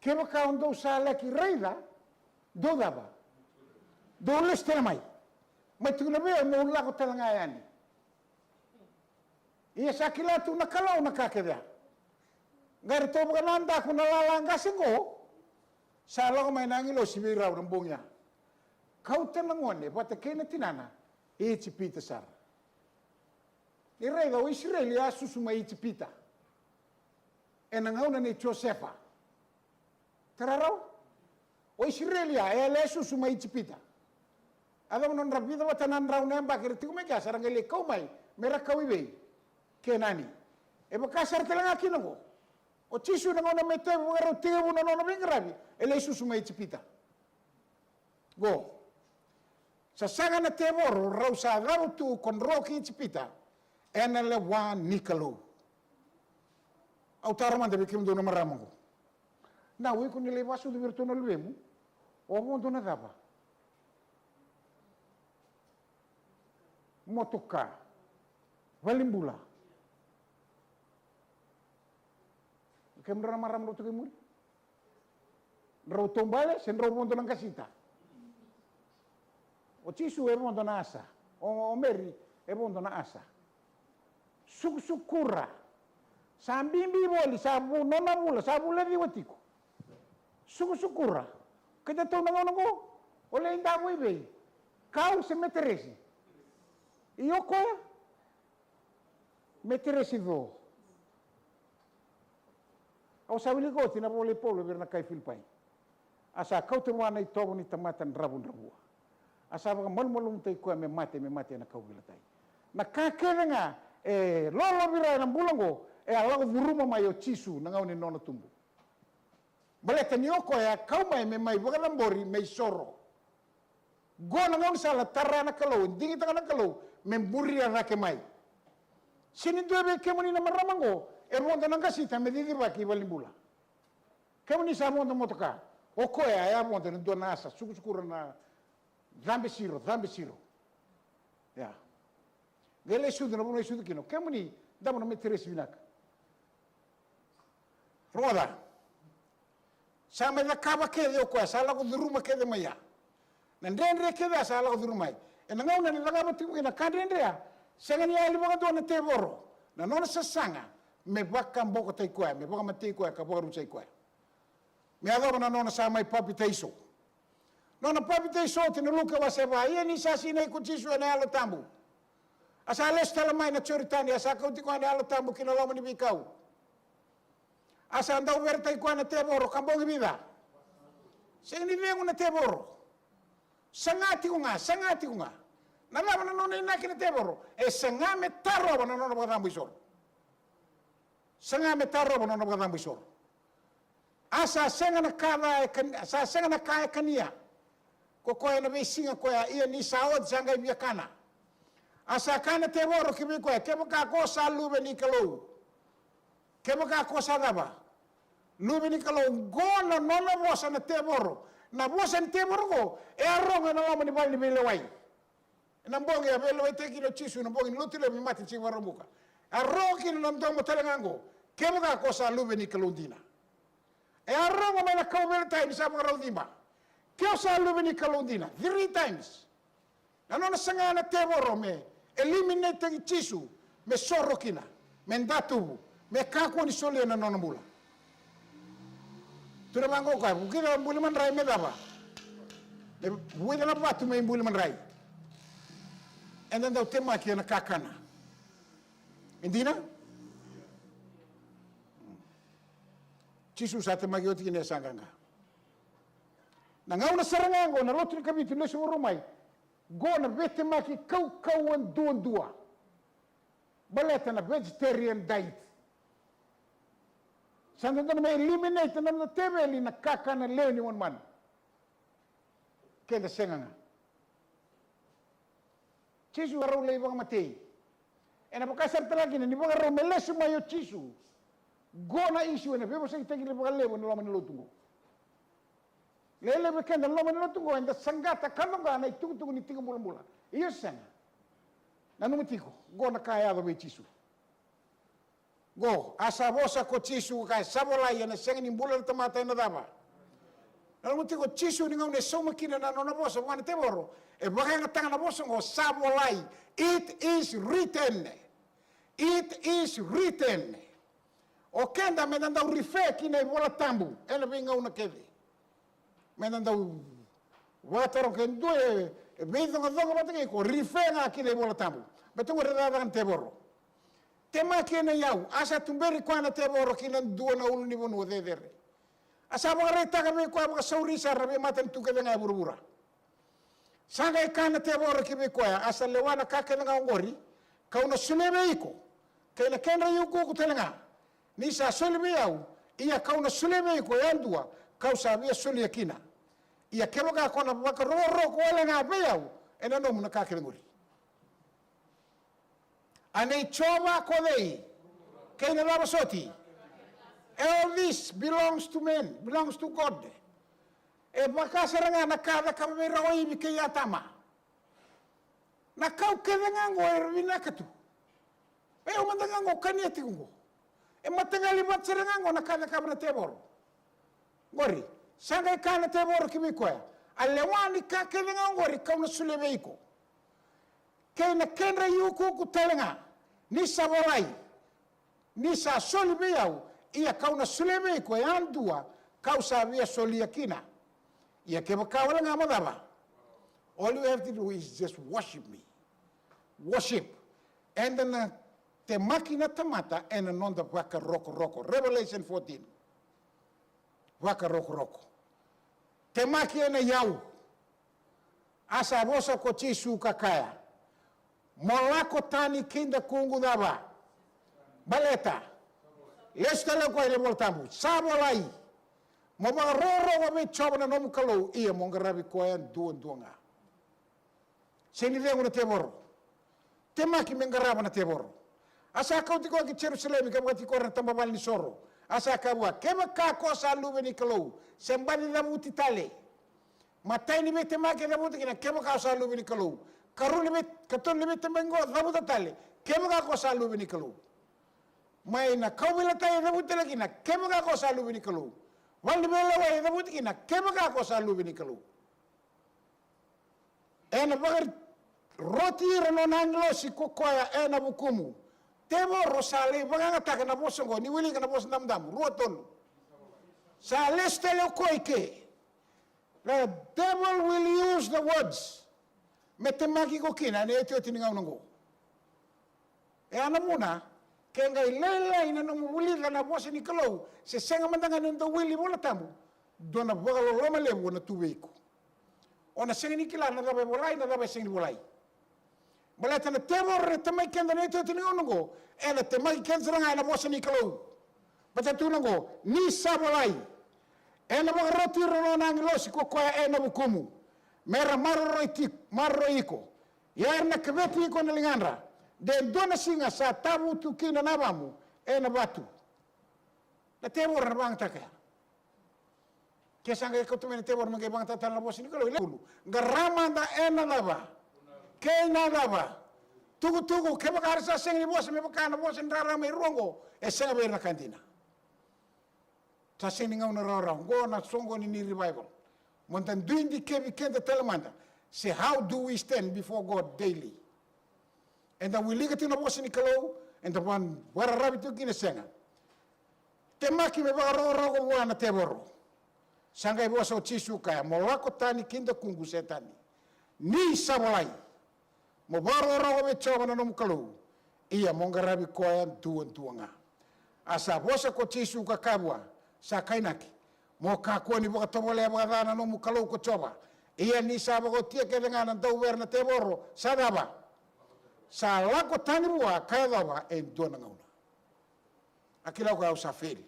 kevaka o dou sa laki raica, dou cava? Dou lesu tale mai. Mai tukuna vei au meu lako tale ga yani. Ia sa kila tu na Kalou na ka kece ya. Qai ratou vakanadaku na lala qase oqo, sa lako mai na agilosi vei rau na bogi ya. Kauta na gone vata kei na tinana i Ijipita sara. Ni raica o Isireli a susu mai Ijipita ena gauna nei Josefa. Tara rau. O Isireli a, e a lesusu mai Ijipita. A cava nodra vica vata na drau na yabaki era tiko mai kea, sa ra qai lai kau mai me ra kau i vei? Kenani. E vaka sara tale ga kina oqo. O Jisu na gauna me tevu vakarau tevu na nona veiqaravi, e lesusu mai Ijipita. Qo. Sasaga na tevoro, rau sa cava tu ko dro ki Ijipita. Ena lewa ni Kalou. Au taro mada vei kemudou na marama oqo. Na, o iko ni lai vakasucu vei iratou na luvemu, o vodo na cava? Motoka. Valenibula. Kemudrau na marama drau toka i muri. Drau taubale se drau vodo na qasita? O Jisu e vodo na asa. O, o Meri e vodo na asa. Sukusukura. Sa bibi voli, sa vu, nona vula, sa vula ciwa tiko. Sukusukura. Keda tou na gauna oqo, o lai davo i vei? Kau se meteresi? Io koya. Meteresi co. Au sa wilika oti na vola i Paula vei ira na kai Filipai. A sa kauta vua na itovo ni tamata dravudravua. A sa vakamalumalumutaki koya me mate, me mate ena kauveilatai. Na ka kece ga e lolovira ena bula oqo, e a lako curuma mai o Jisu na gauna ni nona tubu. Baleta ni o koya e kau mai me mai vakacabori me isoro. Qo na gaunisala tara na Kalou, e digitaka na Kalou me buria cake mai. Se ni dua vei kemuni na marama oqo e vodo na qasita me cicivaki i valenibula. Kemuni sa vodo motoka, o koya e a vodo na dua na asa, sukusukura na cabe siro, cabe siro. Ia. Qai lai sucu na vanua e sucu kina, o kemuni davo na meteresi vinaka. Rogoca. Sa mai cakava kece o koya, sa lako curuma kece mai ya. Na dredre kece a sa lako curuma mai. Ena gauna ni cakava tiko kina na ka dredre a, sega ni yali vakadua na tevoro na nona sasaga me vakabokotaki koya, me vakamatei koya ka vakarusa i koya. Me yacova na nona sa mai papitaiso. Nona papitaiso oti na Luke wase va, ia ni sa sinai ko Jisu ena Yalo Tabu. A sa lesu tale mai na Joritani, a sa kauti koya na Yalo Tabu ki na loma ni veikau. A sa dau veretaki koya na tevoro, ka bogi vica? Sega ni cegu na tevoro. Saga tiko ga, saga tiko ga. Na cava na nona inaki na tevoro? E saga me tarova na nona vakacabo isoro. Saga me tarova na nona vakacabo isoro. A sa sega na ka ca e kan-, sa sega na ka e kania ko koya ena veisiga koya, ia ni sa oti sa qai via kana. A sa kaya na tevoro ki vei koya, kevaka ko sa luve ni Kalou. Kevaka ko sa cava? Luve ni Kalou. Qo na nona vosa na tevoro. Na vosa ni tevoro qo e a rogo ena loma ni vale ni veilewai. Ena bogi a veilewaitaki kina o Jisu, na bogi ni lotu levu me mate ni siga Vakaraubuka. A rogo kina na domo tale ga oqo, kevaka ko sa luve ni Kalou dina. E a rogo mai na kauveilatai ni sa vakarau ciba, ke o sa luve ni Kalou dina, three times. Na nona saga na tevoro me eliminate-taki Jisu, me soro kina, me datuvu, me kakua ni solia na nona bula. Tukuna vaqo o koya, vukica buli madrai me cava? Me vukica na vatu me buli madrai. Eda dau temaki ena kakana. E dina? Jisu sa temaki oti kina e sa qaqa. Na gauna sara ga oqo na lotu ni Kavitu lesu vakarau mai. Qo na veitemaki kaukauwa duadua. Baleta na vegetarian diet. Sa dodonu me eliminate na noda teveli na kakana lewe ni manumanu. Keda sega ga. Jisu vakarau lai vakamatei. Ena vaka sara tale ga kina ni vakarau me lesu mai o Jisu. Qo na issue ena veivosakitaki vakalevu ena loma ni lotu qo. Lewe levu vei keda na loma ni lotu qo, eda saqata ka coqa na itukutuku ni tiko bulabula. Io se sega? Nanuma tiko, qo na ka e yaco vei Jisu. Qo, a sa vosa ko Jisu ka kaya, sa volai, ena sega ni bula na tamata ena cava? Nanuma tiko, Jisu ni gauna e sauma kina na nona vosa vua na tevoro, e vakayagataka na vosa qo, sa volai. It is written. It is written. O keda meda dau refer ki na iVola Tabu ena veigauna kece. Meda dau vakataroga, ke dua e veicoqacoqa vata kei iko, refer ga ki na iVola Tabu. Baleta qori e cakacaka na tevoro. Temaki ena iyau, a sa tuberi koya na tevoro ki na dua na ulunivanua cecere. A sa vakaraitaka vei koya vakasauri sara na veimatanitu kece ga e vuravura. Sa qai kaya na tevoro ki vei koya, a sa lewa na ka kece ga oqori kau na solia vei iko, kei na kedra iukuuku tale ga, ni sa soli vei au, ia kau na solia vei iko yadua kau sa via solia kina. Ia kevaka ko na vakarokoroko wale ga vei au, ena nomu na ka kece oqori. A nei Jiova ko cei? Kei na cava soti? All this belongs to man, belongs to God. E vaka sara ga na ka a cakava vei Rawa, Ivi kei Atama. Na kau kece ga oqo era vinaka tu. E au mada ga oqo kania tiko oqo. E mataqali vata sara ga oqo na ka a cakava na tevoro. Qori, sa qai kaya na tevoro ki vei koya, a lewa ni ka kece ga oqori kau na solia vei iko kei na kedra iukuuku tale ga, ni sa volai, ni sa soli vei au, ia kau na solia vei iko yadua kau sa via solia kina. Ia kevaka wale ga mo cava, all you have to do is just worship me. Worship. Eda na temaki na tamata ena noda vakarokoroko. Revelation fourteen. Vakarokoroko. Temaki ena iyau. A sa vosa ko Jisu ka kaya, mo lako tani ki dakuqu cava? Baleta lesu tale o koya ena iVola Tabu, sa volai, mo vakarorogo vei Jiova na nomu Kalou, ia mo qaravi koya duadua ga. Sega ni cegu na tevoro. Temaki me qarava na tevoro. A sa kauti koya ki Jerusalemi ka vakatikora na tabavale ni soro. A sa kaya vua, kevaka ko sa luve ni Kalou, se baci cavuti tale. Matai ni veitemaki e cavuta kina, kevaka o sa luve ni Kalou. Karua ni vei, katolu ni veitemaki oqo, cavuta tale, kevaka ko sa luve ni Kalou. Mai na kauveilatai e cavuta tale kina, kevaka ko sa luve ni Kalou. Valu ni veilewai e cavuta kina, kevaka ko sa luve ni Kalou. Ena vakaroti ira na nona agilosi ko koya ena vukumu. Tevoro sa lai vakayagataka na vosa oqo, ni wilika na Vosa Damudamu rua tolu. Sa lesu tale o koya i ke. The devil will use the words. Me temaki iko kina ena iotioti ni gauna oqo. E a na vuna, ke qai lailai na nomu vulica na vosa ni Kalou, se sega mada ga ni dau wili Vola Tabu, dua na vakaloloma levu o na tu vei iko. O na sega ni kila na cava e volai, na cava e sega ni volai. Baleta na tevoro na temaki keda na iotioti ni gauna oqo, ena temaki keda sara ga ena vosa ni Kalou. Baleta tu na oqo, ni sa volai, ena vakaroti ira na nona agilosi ko koya ena vukumu, me ra maroroi tiko, maroroi iko. Ia era na keveti iko ena ligadra, de dua na siga sa tavu tu kina na yavamu ena vatu. Na tevoro na vakayagataka ya. Ke sa qai kauta mai na tevoro me qai vakayagataka tale na vosa ni Kalou, e levu. Qara mada ena cava? Kei na cava? Tukutuku, kevaka era sa sega ni vosa me vaka na vosa ni rarama e rua oqo, e sega vei ira na ka dina. Sa sega ni gauna rawarawa. Oqo na soqoni ni revival. Mo da dui dikevi keda tale mada. Se how do we stand before God daily? Eda wilika tiko na vosa ni Kalou, eda va-, vakararavi tiko kina, sega. Temaki me vakarokoroko vua na tevoro. Sa qai vosa o Jisu kaya, mo lako tani ki dakuqu Setani. Ni sa volai, mo vakarokoroko vei Jiova na nomu Kalou, ia mo qaravi koya duadua ga. A sa vosa ko Jisu ka kaya vua, sa kainaki, mo kakua ni vakatovolea vakaca na nomu Kalou ko Jiova. Ia ni sa vakaotia kece ga na dauvere na tevoro, sa cava? Sa lako tani vua ka yacova e dua na gauna. A kila o koya au sa fail.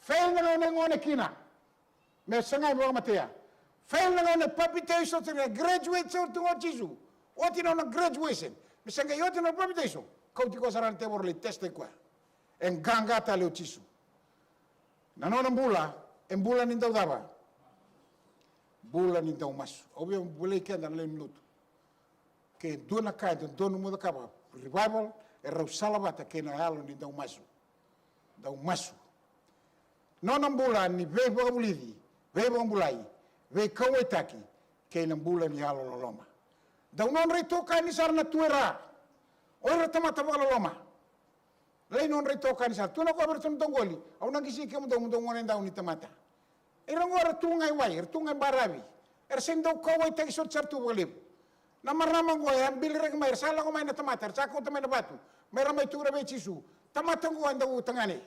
Fail na gauna e gone kina. Me sagai me vakamatea. Fail na gauna e papitaiso tiko, e graduate sara tu ga o Jisu. Oti na nona graduation. Me sa qai oti na nona papitaiso. Kauti koya sara na tevoro lai testa i koya. E qaqa tale o Jisu. Na nona bula, e bula ni dau cava? Bula ni dau masu. Au via volai keda na lewe ni lotu. Ke dua na ka e dodonu mo cakava, revival, e rau salavata kei na yalo ni dau masu. Dau masu. Nona bula ni veivakavulici, veivakabulai, veikauwaitaki, kei na bula ni yalo loloma. Dau nodra itokani sara na tu e ra. O ira tamata vakaloloma. Lai nodra itokani sara. Tu na koya vei iratou na dauqoli. Au na qisi kemudou, mudou gone dau ni tamata. Ira oqo era tu ga i wai, era tu ga i baravi. Era sega ni dau kauwaitaki soti sara tu vakalevu. Na marama oqo e a biliraki mai, era sa lako mai na tamata, era sa kauta mai na vatu. Me ra mai tukuna vei Jisu. Tamata oqo e dau tagane.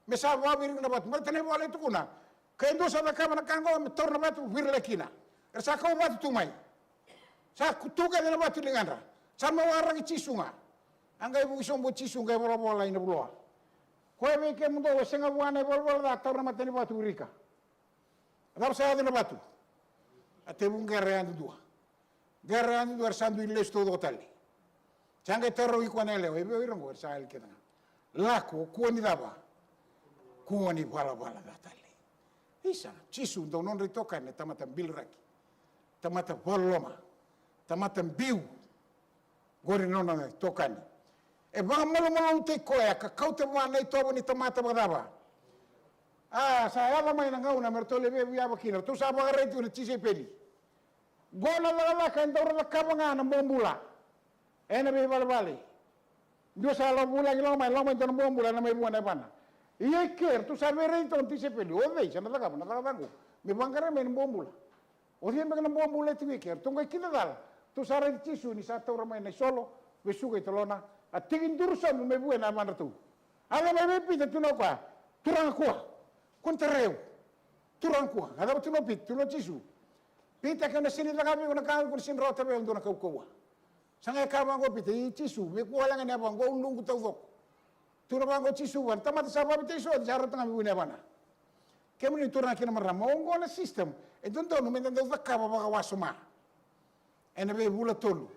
Me sa vakavirika na vatu. Baleta na ivola e tukuna. Ke dua sa cakava na ka oqo, me taura na vatu, viri lai kina. Era sa kau vatu tu mai. Sa ku-, tu kece na vatu i ligadra. Sa mai waraki Jisu ga. A qai vuki sobu o Jisu qai volavola ina vuloa. Koya vei kemudou e sega vua na ivolavola ca, taura na matanivatu, virika. A cava sa yaco na vatu? A tevu qera yadudua. Qera yadudua, era sa dui lesu taucoko tale. Sa qai tarogi koya na yalewa, e vei o ira oqo era sa yali kece ga? Lako, kua ni cava? Kua ni valavala ca tale. Isa, Jisu dau nodra itokani na tamata biliraki, tamata vakaloloma, tamata biu. Qori na nona itokani. E vakamalumalumutaki koya ka kauta vua na itovo ni tamata vakacava? A, sa yaco mai na gauna me ratou lai veivuiyava kina, ratou sa vakaraitaka na tisaipeli. Qo na cakacaka e dau ra cakava ga na bobula ena veivalevale. Dua sa lako vulagi, lako mai, lako mai dua na bobula ena mai vua na yavana. Ia i ke ratou sa veiraitaka na tisaipeli, o cei sa na cakava na cakacaka qo me vaqarai mai na bobula? O cei beka na bobula e tiko i ke? Ratou qai kidacala, ratou sa raici Jisu ni sa taura mai na isolo, vesuka i tolona, a tekiduru sobu mai vua na yavadratou. A yaco mai vei Pita, tukuna o koya, Turaga, kua, kua ni tarai au. Turaga, kua. A cava tukuna o Pita? Tukuna o Jisu, Pita, ke o na sega ni cakava vei iko na ka, iko na sega ni rawata vei au e dua na kaukauwa. Sa qai kaya vaqo o Pita, i Jisu, me kua wale ga ni yava, qo au luqu taucoko. Tukuna vaqo o Jisu vua, na tamata sa vavitaki sa oti sa rauta ga me vu ena yavana. Kemuni turaga kei na marama, oqo na system e dodonu meda dau cakava vakawasoma ena veivula tolu.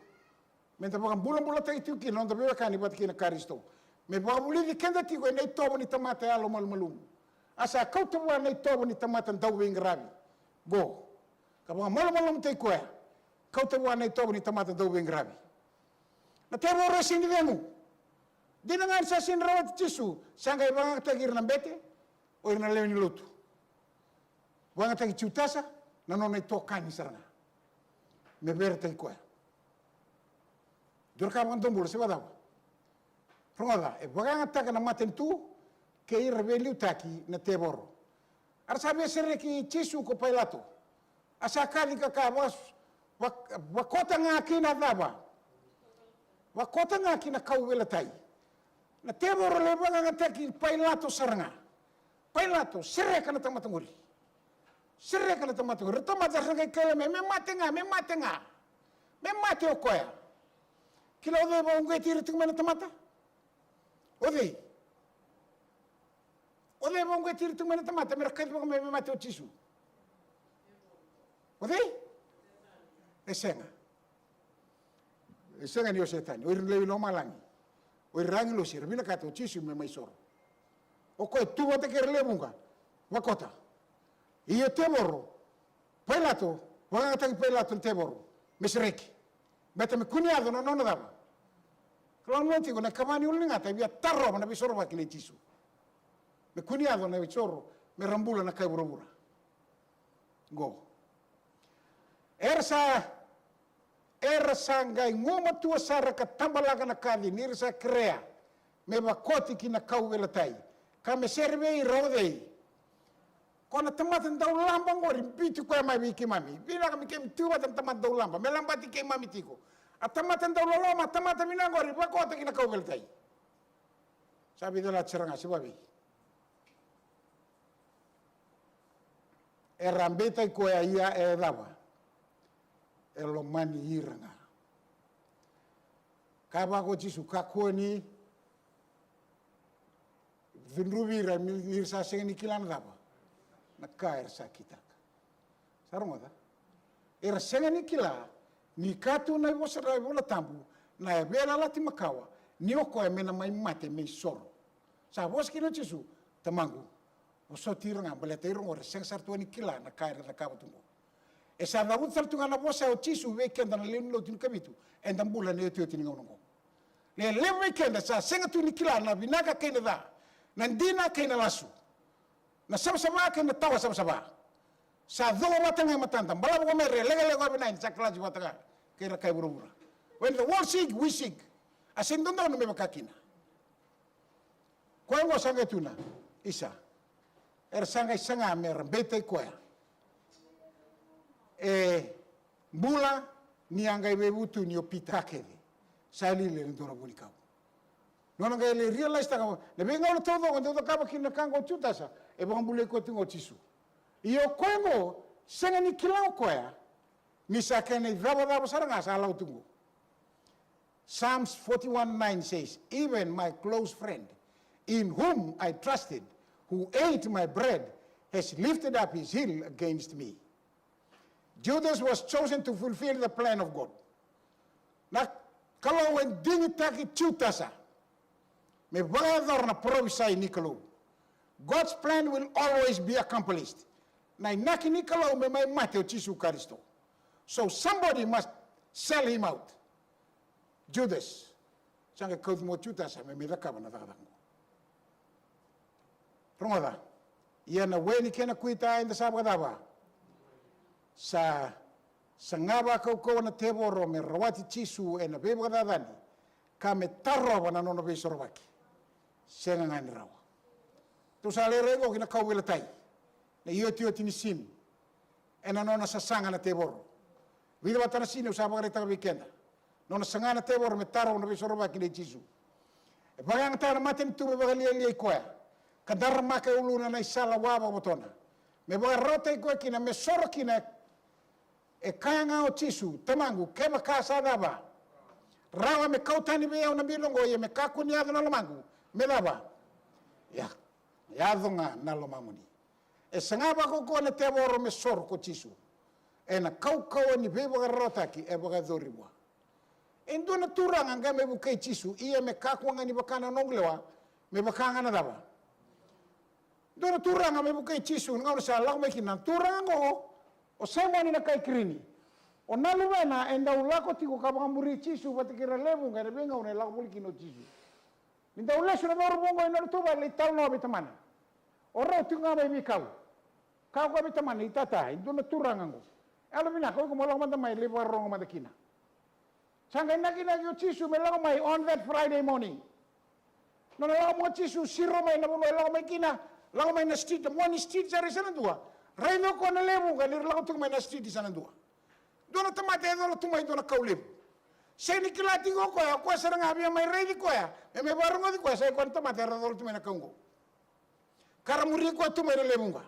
Meda vakabulabulataki tiko kina na noda veiwekani vata kei na Karisito. Me vakavulici keda tiko ena itovo ni tamata yalomalumalumu. A sa kauta vua na itovo ni tamata dauveiqaravi qo, ka vakamalumalumutaki koya. Kauta vua na itovo ni tamata dauveiqaravi. Na tevoro e sega ni cegu. Dina ga ni sa sega ni rawati Jisu, sa qai vakayagataki ira na bete, o ira na lewe ni lotu. Vakayagataki Jutasa, na nona itokani sara ga, me veretaki koya. Dua na ka vakadobula se vakacava? Rogoca, e vakayagataka na matanitu kei ira veiliutaki na tevoro. A ra sa via sereki Jisu ko Pailato. A sa kaci ka kaya, vaka, vaka, vakota ga kina cava? Vakota ga kina kauveilatai. Na tevoro lai vakayagataki Pailato sara ga. Pailato, sereka na tamata qori. Sereka na tamata qori. Ra tamata sa qai kaila mai, me mate ga, me mate ga. Me mate o koya. Kila o cei e vakauqeti ira tiko mai na tamata? O cei? O cei e vakauqeti ira tiko mai na tamata me ra kacivaka mai me mate o Jisu? O cei? E sega. E sega ni o Setani. O ira na lewe i lomalagi, o ira agilosi era vinakata o Jisu me mai soro. O koya e tu vata kei ira lewe vuqa, vakota. Ia tevoro, Pailato, vakayagataki Pailato na tevoro me sereki. Baleta me kua ni yaco na nona cava? Kalougata tiko na ikava ni ulu ni gata e via tarova na veisorovaki nei Jisu. Me kua ni yaco na isoro me ra bula na kai vuravura. Qo era sa, era sa qai gumatua sara ka tabalaka na kaci ni ra sa kerea me vakoti ki na kauveilatai, ka me sere vei ira o cei? Ko na tamata daulaba qori, biuti koya mai vei keimami. Vinaka me keimami tu vata na tamata daulaba me labati keimami tiko. A tamata dauloloma, a tamata vinaka qori, vakota ki na kauveilatai. Sa veicalati sara ga se vavei? Era beitaki koya, ia e cava? E lomani ira ga. Kaya vaka o Jisu, kakua ni cudruvi ira ni ra sa sega ni kila na cava? Na ka era sa kitaka. Sa rogoca? Era sega ni kila ni ka tu na ivosa, na iVola Tabu, na veiyalayalati makawa, ni o koya me na mai mate me isoro. Sa vosa kina o Jisu, Tamaqu, vosoti ira ga, baleta ira oqo era sega sara tu ni kila na ka era cakava tu oqo. E sa cavuta tale tu ga na vosa o Jisu vei keda na lewe ni lotu ni Kavitu, eda bula ena iotioti ni gauna oqo. Le levu vei keda sa sega tu ni kila na vinaka kei na ca, na dina kei na lasu, na savasava kei na tawa savasava. Sa cogo vata ga e matada, balavu ko me ra lekaleka vina, sa kalasi vata ga kei ra kai vuravura. When the world seek, we seek. A sega ni dodonu me vaka kina. Koya oqo sa qai tu na isa. Era sa qai saga me ra beitaki koya. E bula ni a qai veivutuni o Pita kece. Sa lili ena dua na vunikau. Nona qai lai realize taka na veigauna taucoko e dau cakava kina na ka oqo o Jutasa, e vakabulai koya tu ga o Jisu. Ia o koya oqo sega ni kila o koya ni sa kena icavacava sara ga sa lako tu oqo. Psalms forty-one nine says, "Even my close friend, in whom I trusted, who ate my bread, has lifted up his heel against me." Judas was chosen to fulfill the plan of God. Na Kalou e digitaki Jutasa me vakayacora na parofisai ni Kalou. God's plan will always be accomplished. Na inaki ni Kalou me mai mate o Jisu Karisito. So somebody must sell him out. Judas, sa qai kauti mai o Jutasa me mai cakava na cakacaka oqo. Rogoca, ia na we ni kena kuita eda sa vakacava? Sa saga vakaukauwa na tevoro me rawati Jisu ena veivakacacani, ka me tarova na nona veisorovaki. Sega ga ni rawa. Tou sa lai rai qo ki na kauveilatai, na iotioti ni sini, ena nona sasaga na tevoro. Vica vata na sini au sa vakaraitaka vei keda. Nona saga na tevoro me tarova na veisorovaki nei Jisu. E vakayagataka na matanitu me vakalialiai koya, ka daramaka e uluna na isala wa vakavotona, me vakarautaki koya kina me soro kina. E kaya ga o Jisu, Tamaqu, kevaka sa cava, rawa me kau tani vei au na bilo oqo, ia me kakua ni yaco na lomaqu, me cava? Ia, yaco ga na lomamuni. E saga vakaukauwa na tevoro me soro ko Jisu ena kaukauwa ni veivakararawataki e vakayacori vua. E dua na turaga qai mai vukei Jisu, ia me kakua ga ni vaka na noqu lewa, me vaka ga na cava? Dua na turaga mai vukei Jisu, na gauna sa lako mai kina na turaga oqo, o Saimoni na kai Kirini. O na luvena e dau lako tiko ka vakamuri Jisu vata kei ira lewe vuqa ena veigauna e lako voli kina o Jisu. Ni dau lesu na cauravou oqo ena nodratou vale, lai talanoa vei tamana. O rau tiko ga mai veikau. Kaya o koya vei tamana, i tata, e dua na turaga oqo. Yalovinaka, o iko mo lako mada mai, lai vakarorogo mada kina. Sa qai nakinaki o Jisu me lako mai on that Friday morning. Nona lako mai o Jisu, siro mai na vanua e lako mai kina, lako mai na street, na mua ni street sara i Sanadua. Raica o koya na lewe vuqa ni ra lako tiko mai na street i Sanadua. Dua na tamata e cola tu mai dua na kau levu. Sega ni kila tiko o koya, o koya sara ga via mai raici koya, me mai vakarogoci koya, sa i koya na tamata era cola tu mai na kau oqo. Ka ra muri koya tu mai na lewe vuqa.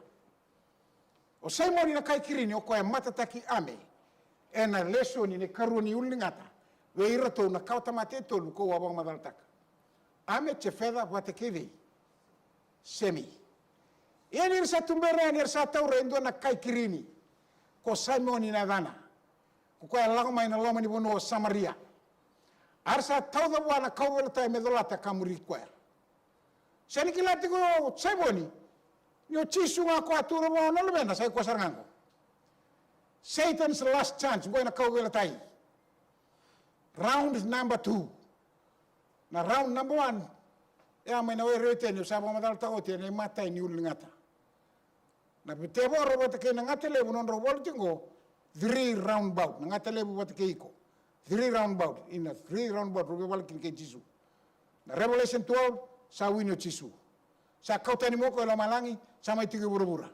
O Saimoni na kai Kirini, o koya e matataki Ame ena lesoni na ikarua ni ululigata vei iratou na kawatamata e tolu kau a vakamacalataka. Ame, Jefeta vata kei cei? Semi. Ia ni ra sa tubera yani, era sa taura e dua na kai Kirini, ko Saimoni na yacana, ko koya e lako mai na loma ni vanua o Samaria. A ra sa tauca vua na kauveilatai me colata ka muri koya. Sega ni kila tiko o Saimoni ni o Jisu ga koya a tukuna vua na luvena, sa i koya sara ga oqo. Satan's last chance, oqo ena kauveilatai. Round number two. Na round number one, e a mai na Were o Iteni, au sa vakamacalataka oti ena imatai ni ululigata. Na tevoro vata kei na gata levu, nodrau valu tiko oqo, three round bout. Na gata levu vata kei iko, three round bout. Ina three round bout rau veivala kina kei Jisu. Na Revelation twelve, sa wini o Jisu. Sa kau tani mai o koya e lomalagi, sa mai tiko i vuravura.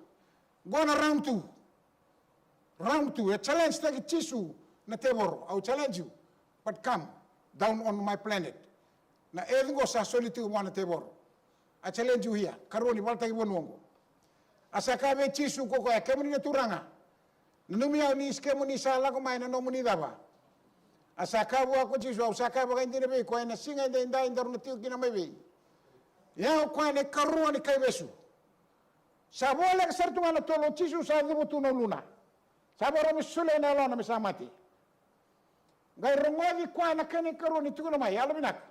Oqo na round two. Round two, e challenge taki Jisu na tevoro. I will challenge you, but come down on my planet. Na earth oqo sa soli tiko vua na tevoro. I challenge you here. Karua ni valataki vanua oqo. A sa kaya vei Jisu ko koya, kemuni na Turaga, nanumi au ni kemuni sa lako mai na nomuni cava? A sa kaya vua ko Jisu, au sa kaya vakaidina vei iko, ena siga edaidai daru na tiko kina mai vei? Ia o koya na ikarua ni kaivesu. Sa voleka sara tu ga na tolo, o Jisu sa cuva tu na uluna. Sa vakarau me solia na yalona me sa mate. Qai rogoci koya na kena ikarua ni tukuna mai, yalovinaka,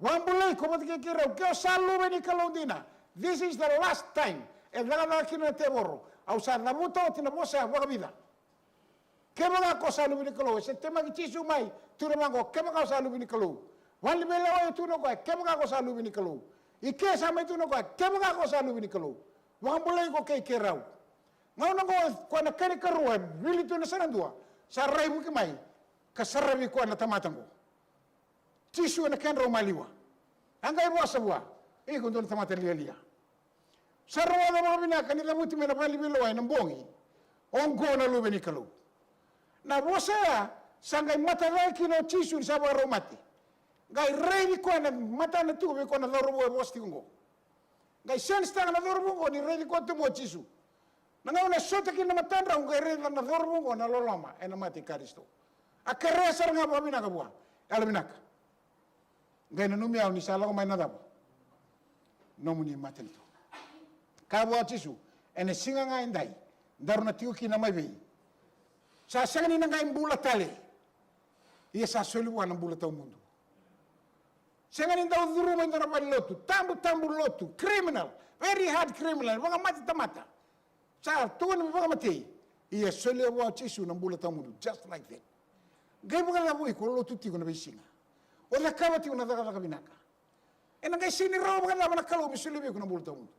vakabulai iko vata kei keirau, ke o sa luve ni Kalou dina. This is the last time e cakacaka kina na tevoro. Au sa cavuta oti na vosa ya vakavica. Kevaka ko sa luve ni Kalou, e se temaki Jisu mai, tukuna vaqo, kevaka o sa luve ni Kalou. Valeniveilewa e tukuna o koya, kevaka ko sa luve ni Kalou. I ke sa mai tukuna o koya, kevaka ko sa luve ni Kalou, vakabulai iko kei keirau. Gauna oqo koya na kena ikarua e vili tu ena Sanadua, sa raivuki mai ka saravi koya na tamata oqo. Jisu ena kedrau maliwa. A qai vosa vua, iko dua na tamata lialia. Sa rogoca vakavinaka ni cavuti mai na vale ni veilewai na bogi, oqo na Luve ni Kalou. Na vosa ya sa qai matacake kina o Jisu ni sa vakarau mate. Qai raici koya na matana tiko vei koya na cauravou e vosa tiko oqo. Qai sensetaka na cauravou oqo ni raici koya tu mai o Jisu. Na gauna e sota kina na matadrau qai raica na cauravou oqo na loloma ena mate i Karisito. A kerea sara ga vakavinaka vua, yalovinaka, qai nanumi au ni sa lako mai na cava? Nomuni matanitu. Kaya vua o Jisu, ena siga ga edai daru na tiko kina mai vei? Sa sega ni na qai bula tale. Ia sa soli vua na bula tawamudu. Sega ni dau curuma e dua na valenilotu, tabu, tabu lotu, criminal, very hard criminal, vakamate tamata. Sa tukuni me vakamatei. Ia solia vua o Jisu na bula tawamudu, just like that. Qai vakacava o iko, lotu tiko na veisiga, o cakava tiko na cakacaka vinaka. Ena qai sega ni rawa vakacava na Kalou me solia vei iko na bula tawamudu?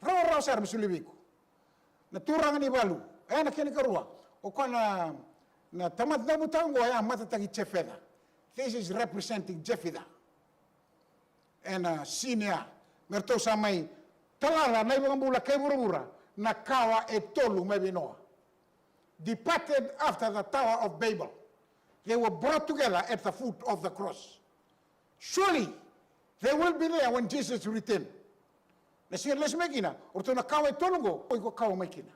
Rawarawa sara me solia vei iko. Na turaga ni valu, e, na kena ikarua, o koya na, na tamata daubutako oya, matataki Jefetha. This is representing Jefetha. Ena, a, sini ya, me ratou sa mai talala na iVakabula kei vuravura na kawa e tolu mai vei Noa. Departed after the Tower of Babel. They were brought together at the foot of the cross. Surely they will be there when Jesus return. Na siga lesu mai kina, o ratou na kawa e tolu qo, o iko kawa mai kina.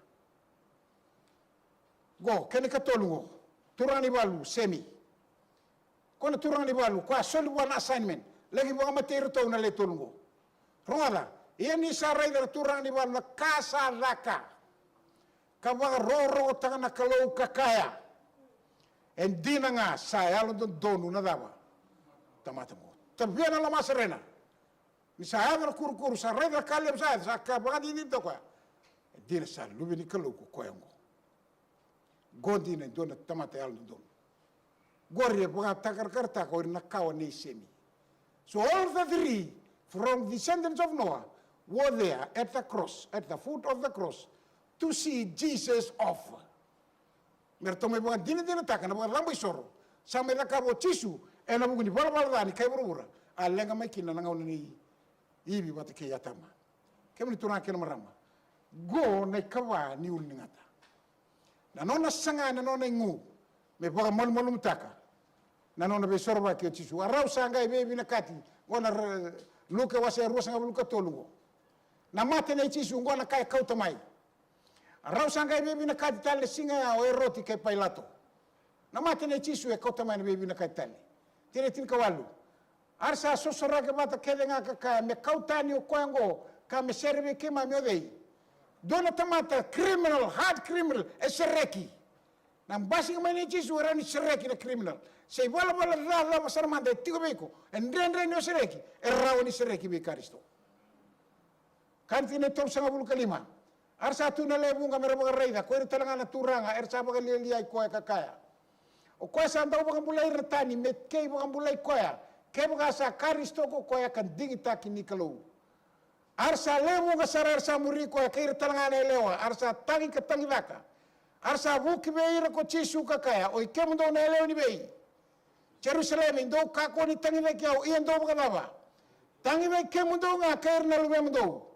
Qo, kena ikatolu qo, turaga ni valu, Semi. Ko na turaga ni valu, ko a soli vua na assignment, laki vakamatei iratou na le tolu qo. Rogoca, ia ni sa raica na turaga ni valu na ka sa caka, ka vakarokorokotaka na Kalou ka kaya, e dina ga sa yalododonu na cava? Tamata qo. Tavia na loma serena. Ni sa yaco na kurukuru, sa raica na ka levu sa yaco, sa ka vakadinadinataka o koya. E dina sa luve ni Kalou ko koya oqo. Qo dina e dua na tamata yalododonu. Qori e vakatakarakarataka o ira na kawa nei Semi. So all the three from descendants of Noah were there at the cross, at the foot of the cross, to see Jesus offer. Me ratou mai vakadinadinataka na vakacabo isoro sa mai cakava o Jisu ena vuku ni valavala ca ni kai vuravura, a leqa mai kina na gauna nei Ivi vata kei Atama. Kemuni turaga kei na marama, qo na ikava ni ulu ni gata. Na nona saga, na nona igu me vakamalumalumutaka na nona veisorovaki o Jisu. A rau sa qai veivinakati, qo na Ra-, Luke wase ruasagavulu ka tolu qo. Na mate nei Jisu, qo na ka e kauta mai. A rau sa qai veivinakati tale na siga ya o Eroti kei Pailato. Na mate nei Jisu e kauta mai na veivinakati tale. Tikina e tinikawalu. A ra sa sosoraki vata kece ga ka kaya, me kau tani o koya oqo, ka me sere vei keimami o cei? Dua na tamata criminal, hard criminal, e sereki. Na basika mai nei Jisu e rawa ni sereki na criminal. Se ivalavala ca cava sara mada e tiko vei iko, e dredre ni o sereki, e rawa ni sereki vei Karisito. Kaya na tikina e tolusagavulu ka lima. A ra sa tu na lewe vuqa me ra vakaraica ko ira tale ga na turaga era sa vakalialiai koya ka kaya, o koya sa dau vakabulai ira na tani me kei vakabulai koya, kevaka sa Karisito ko koya ka digitaki ni Kalou. A ra sa lewe vuqa sara era sa muri koya kei ira tale ga na yalewa, a ra sa tagi ka tagicaka. A ra sa vuki vei ira ko Jisu ka kaya, oi kemudou na yalewa ni vei Jerusalemi, dou kakua ni tagicaki au, ia dou vakacava? Tagicaki kemudou ga kei ira na luvemudou.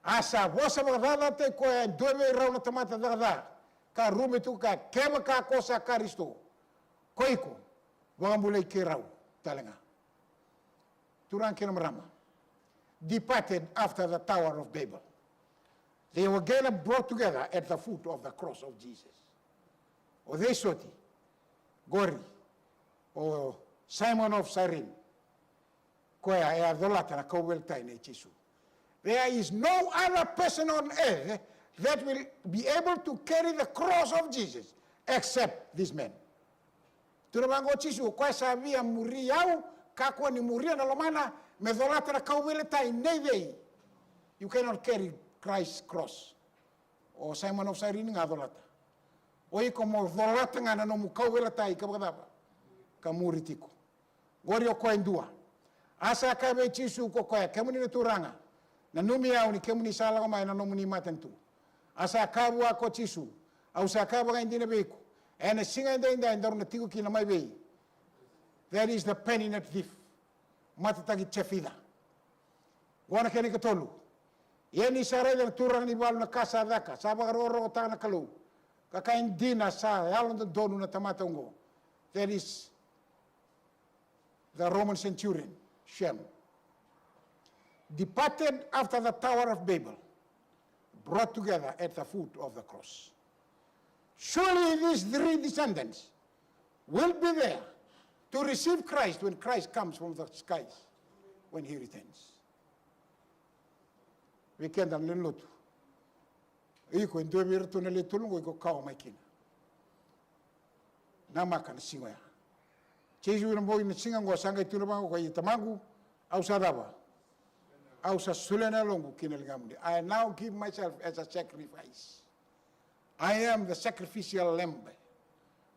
A sa vosa vakacacataki koya e dua vei rau na tamata caka ca, ka rube tu ka kaya, kevaka ko sa Karisito, ko iko vakabulai keirau tale ga. Turaga kei na marama, departed after the Tower of Babel. They were again brought together at the foot of the cross of Jesus. O cei soti? Qori o Simon of Cyrene, koya e a colata na kauveilatai nei Jisu. There is no other person on earth that will be able to carry the cross of Jesus except this man. Tukuna vaqo o Jisu, o koya sa via muri au, kakua ni muria na lomana, me colata na kauveilatai nei cei? You cannot carry Christ's cross. O Simon of Cyrene ga a colata. O iko mo colata ga na nomu kauveilatai ka vakacava? Ka muri tiko. Qori o koya e dua. A sa kaya vei Jisu ko koya, kemuni na Turaga, nanumi au ni kemuni sa lako mai na nomuni matanitu. A sa kaya vua ko Jisu, au sa kaya vakaidina vei iko, ena siga edaidai daru na tiko kina mai vei? That is the Peninnah thief. Matataki Jefitha. Qo na kena ikatolu. Ia ni sa raica na turaga ni valu na ka sa caka, sa vakarokorokotaka na Kalou, ka kaya, e dina sa yalododonu na tamata oqo. That is the Roman centurion, Shem. Departed after the Tower of Babel, brought together at the foot of the cross. Surely these three descendants will be there to receive Christ when Christ comes from the skies, when he returns. Vei keda na lewe ni lotu, iko e dua vei iratou na lewe tolu qo, iko kawa mai kina. Namaka na siga oya. Jisu na bogi na siga oqo sa qai tukuna vaqo o koya, ia Tamaqu, au sa cava? Au sa solia na yaloqu ki na ligamuni. I now give myself as a sacrifice. I am the sacrificial lamb.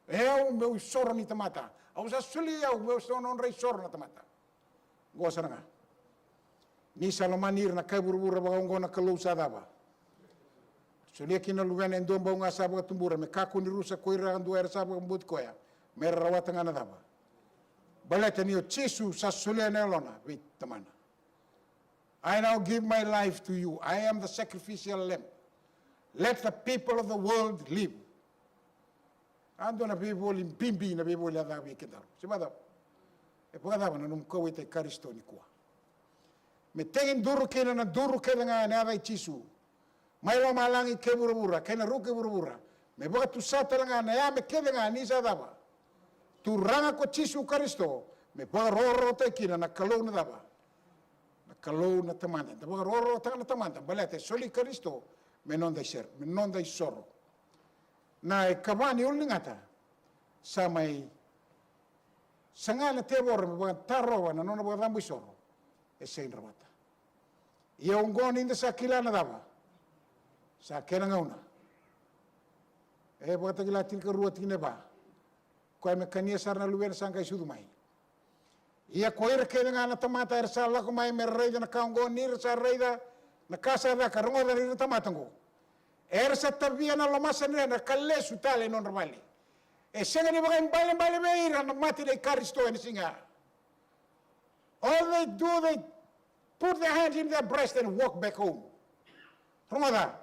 E au meu isoro ni tamata. Au sa solia au meu sa nodra isoro na tamata. Oqo sara ga. Ni sa lomani ira na kai vuravura vakaoqo na Kalou sa cava? Solia kina na Luvena e dua bau ga sa vakatubura me kakua ni rusa ko ira yadua era sa vakabauti koya, me ra rawata ga na cava? Baleta ni o Jisu sa solia na yalona vei Tamana. I now give my life to you. I am the sacrificial lamb. Let the people of the world live. A dua na veivoli bibi na veivoli a cava vei kedaru. Se vakacava? E vakacava na nomu kauwaitaki Karisito nikua? Me tekiduru kina na duru kece ga ena yaca i Jisu. Mai lomalagi kei vuravura, kei na ruku i vuravura. Me vakatusa tale ga na yame kece ga ni sa cava? Turaga ko Jisu Karisito, me vakarokorokotaki kina na Kalou na cava? Na Kalou na Tamada. Da vakarokorokotaka na Tamada, baleta e soli Karisito, me noda isoro, me noda isoro. Na ikava ni ululigata, sa mai saga na tevoro me vakatarova na nona vakacabo isoro, e sega ni rawata. Ia oqo ni da sa kila na cava? Sa kena gauna. E Vakatakila tinikarua tikina e va. Koya me kania sara na Luvena sa qai sucu mai. Ia ko ira kece ga na tamata era sa lako mai me ra raica na ka oqo, ni ra sa raica na ka sa caka, rogoca na ira na tamata oqo. Era sa tavia na lomasani rena ka lesu tale e nodra vale. E sega ni vakaibalebale vei ira na mate nei Karisito ena siga. All they do, they put their hand in their breast and walk back home. Rogoca.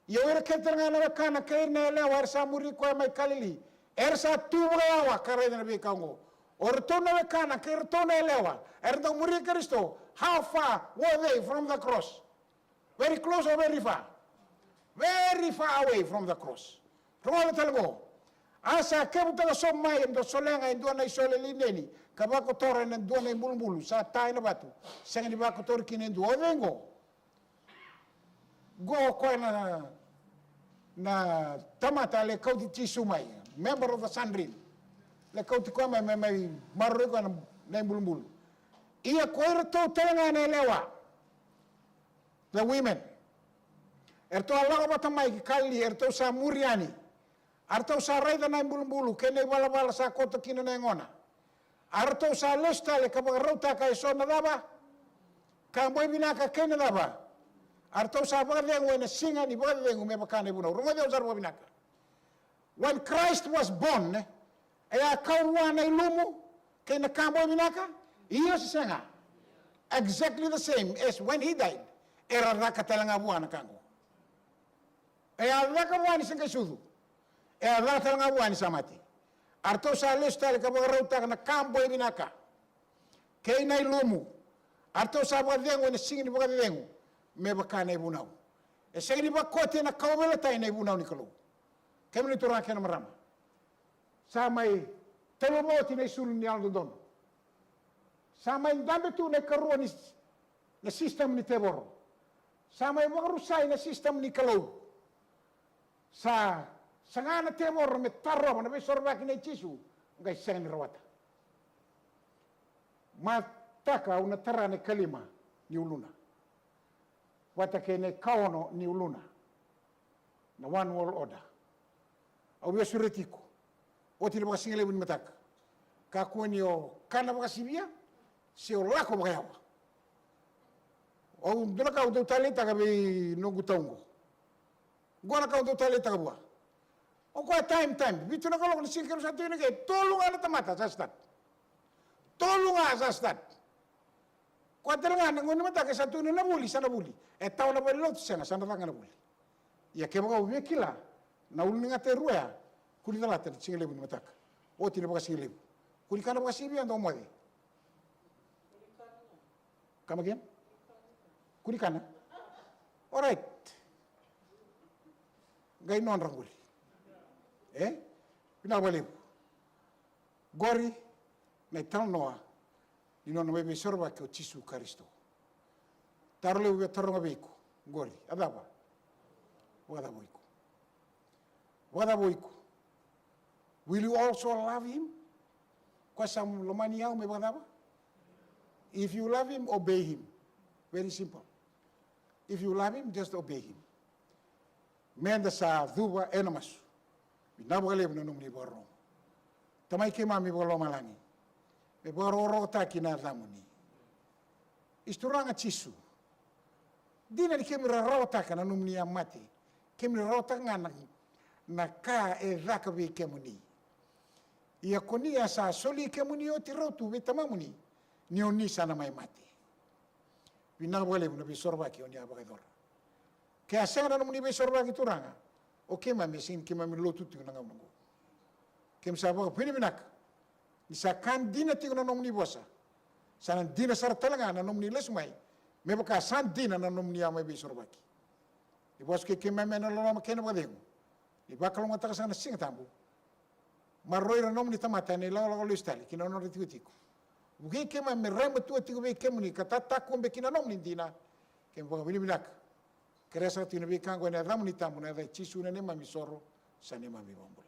Ia o ira kece tale ga na wekana kei ira na yalewa era sa muri koya mai Kalili, era sa tu vakayawa ka raica na veika oqo. O iratou na wekana kei iratou na yalewa era dau muri Karisito, how far were they from the cross? Very close or very far? Very far away from the cross. Rogoca tale qo. A sa kevutaka sobu mai e dua solega, e dua na isole lineni, ka vakotora ena dua na ibulubulu sa ta ena vatu, sega ni vakotori kina e dua. O cei qo? Qo o koya na, na tamata a lai kauti Jisu mai, member of the Sanhedrin. Lai kauti koya mai, mai, mai maroroi koya na, na ibulubulu. Ia ko iratou tale ga na yalewa, the women, eratou a lako vata mai ki Kalili, eratou sa muri yani. A ratou sa raica na ibulubulu kei na ivalavala sa koto kina na yagona. A ratou sa lesu tale ka vakarautaka eso na cava? Ka boi vinaka kei na cava? A ratou sa vakacegu ena siga ni vakacecegu me vaka na ivunau. Rogoci au sara vakavinaka. When Christ was born, e a kau vua na ilumu kei na ka boi vinaka? Io se sega? Exactly the same as when he died. Era caka tale ga vua na ka qo. E a caka vua ni se qai sucu. E a caka tale ga vua ni sa mate. A ratou sa lesu tale ka vakarautaka na ka boi vinaka kei na ilumu. A ratou sa vakacegu ena siga ni vakacecegu me vaka na ivunau. E sega ni vakoti ena kauveilatai na ivunau ni Kalou. Kemuni turaga kei na marama, sa mai taluva oti na isulu ni yalododonu. Sa mai dabe tu na ikarua ni, na system ni tevoro. Sa mai vakarusai na system ni Kalou. Sa saga na tevoro me tarova na veisorovaki nei Jisu, qai sega ni rawata. Mataka au na tara na ikalima ni uluna vata kei na ikaono ni uluna. Na one world order. Au via sureti iko. Oti na vakasigalevu ni mataka, kakua ni o kana vakasivia se o lako vakayawa. Au dua na ka au dau taleitaka vei noqu tau qo. Qo na ka au dau taleitaka vua. O koya time, time. Vitu na kaloko na siga keirau sa tiko ina ke, tolu ga na tamata sa start. Tolu ga sa start. Koya tale ga na gauna ni mataka e sa tukuni na vuli, sa na vuli. E tawa na valenilotu, sega, sa na caka na vuli. Ia kevaka o via kila na ulu ni gata e rua ya, kua ni calata na sigalevu ni mataka. Oti na vakasigalevu. Kua ni kana vakasivia, dau moce. Come again? Kua ni kana. Alright. Qai nodra qori. E? Vinaka vakalevu. Qori na italanoa ni nona mai veisorovaki o Jisu Karisito. Taro levu via taroga vei iko qori, a cava? Vakacava o iko? Vakacava o iko? Will you also love him? Ko sa lomani au me vakacava? If you love him, obey him. Very simple. If you love him, just obey him. Meda sa cuva ena masu. Vinaka vakalevu na nomuni vakarorogo. Tamai keimami vakalomalagi, me vakarokorokotaki na yacamuni. Is Turaga Jisu, dina ni kemuni ra rawataka na nomuni a mate, kemuni ra rawataka ga na, na ka e caka vei kemuni. Ia ko ni a sa soli kemuni oti rau tu vei tamamuni, ni o ni sa na mai mate. Vinaka vakalevu na veisorovaki o ni a vakayacora. Ke a sega na nomuni veisorovaki Turaga, o keimami e sega ni keimami lotu tiko na gauna oqo. Keimami sa vakavinavinaka ni sa ka dina tiko na nomuni vosa. Sa na dina sara tale ga na nomuni lesu mai, me vaka sa dina na nomuni a mai veisorovaki. Ni vosa kei keimami ena loloma kei na vakacegu. Ni vakalougatataka saka na Siga Tabu. Maroroi ira na nomuni tamata ena ilakolako lesu tale ki na nodra tikotiko. Vukei keimami me rai matua tiko vei kemuni ka tatakua beka ki na nomuni dina. Keimami vakavinavinaka. Kerea saka tiko na veika oqo ena yacamuni tabu, na yaca i Jisu na neimami isoro, sa neimami ivakabula.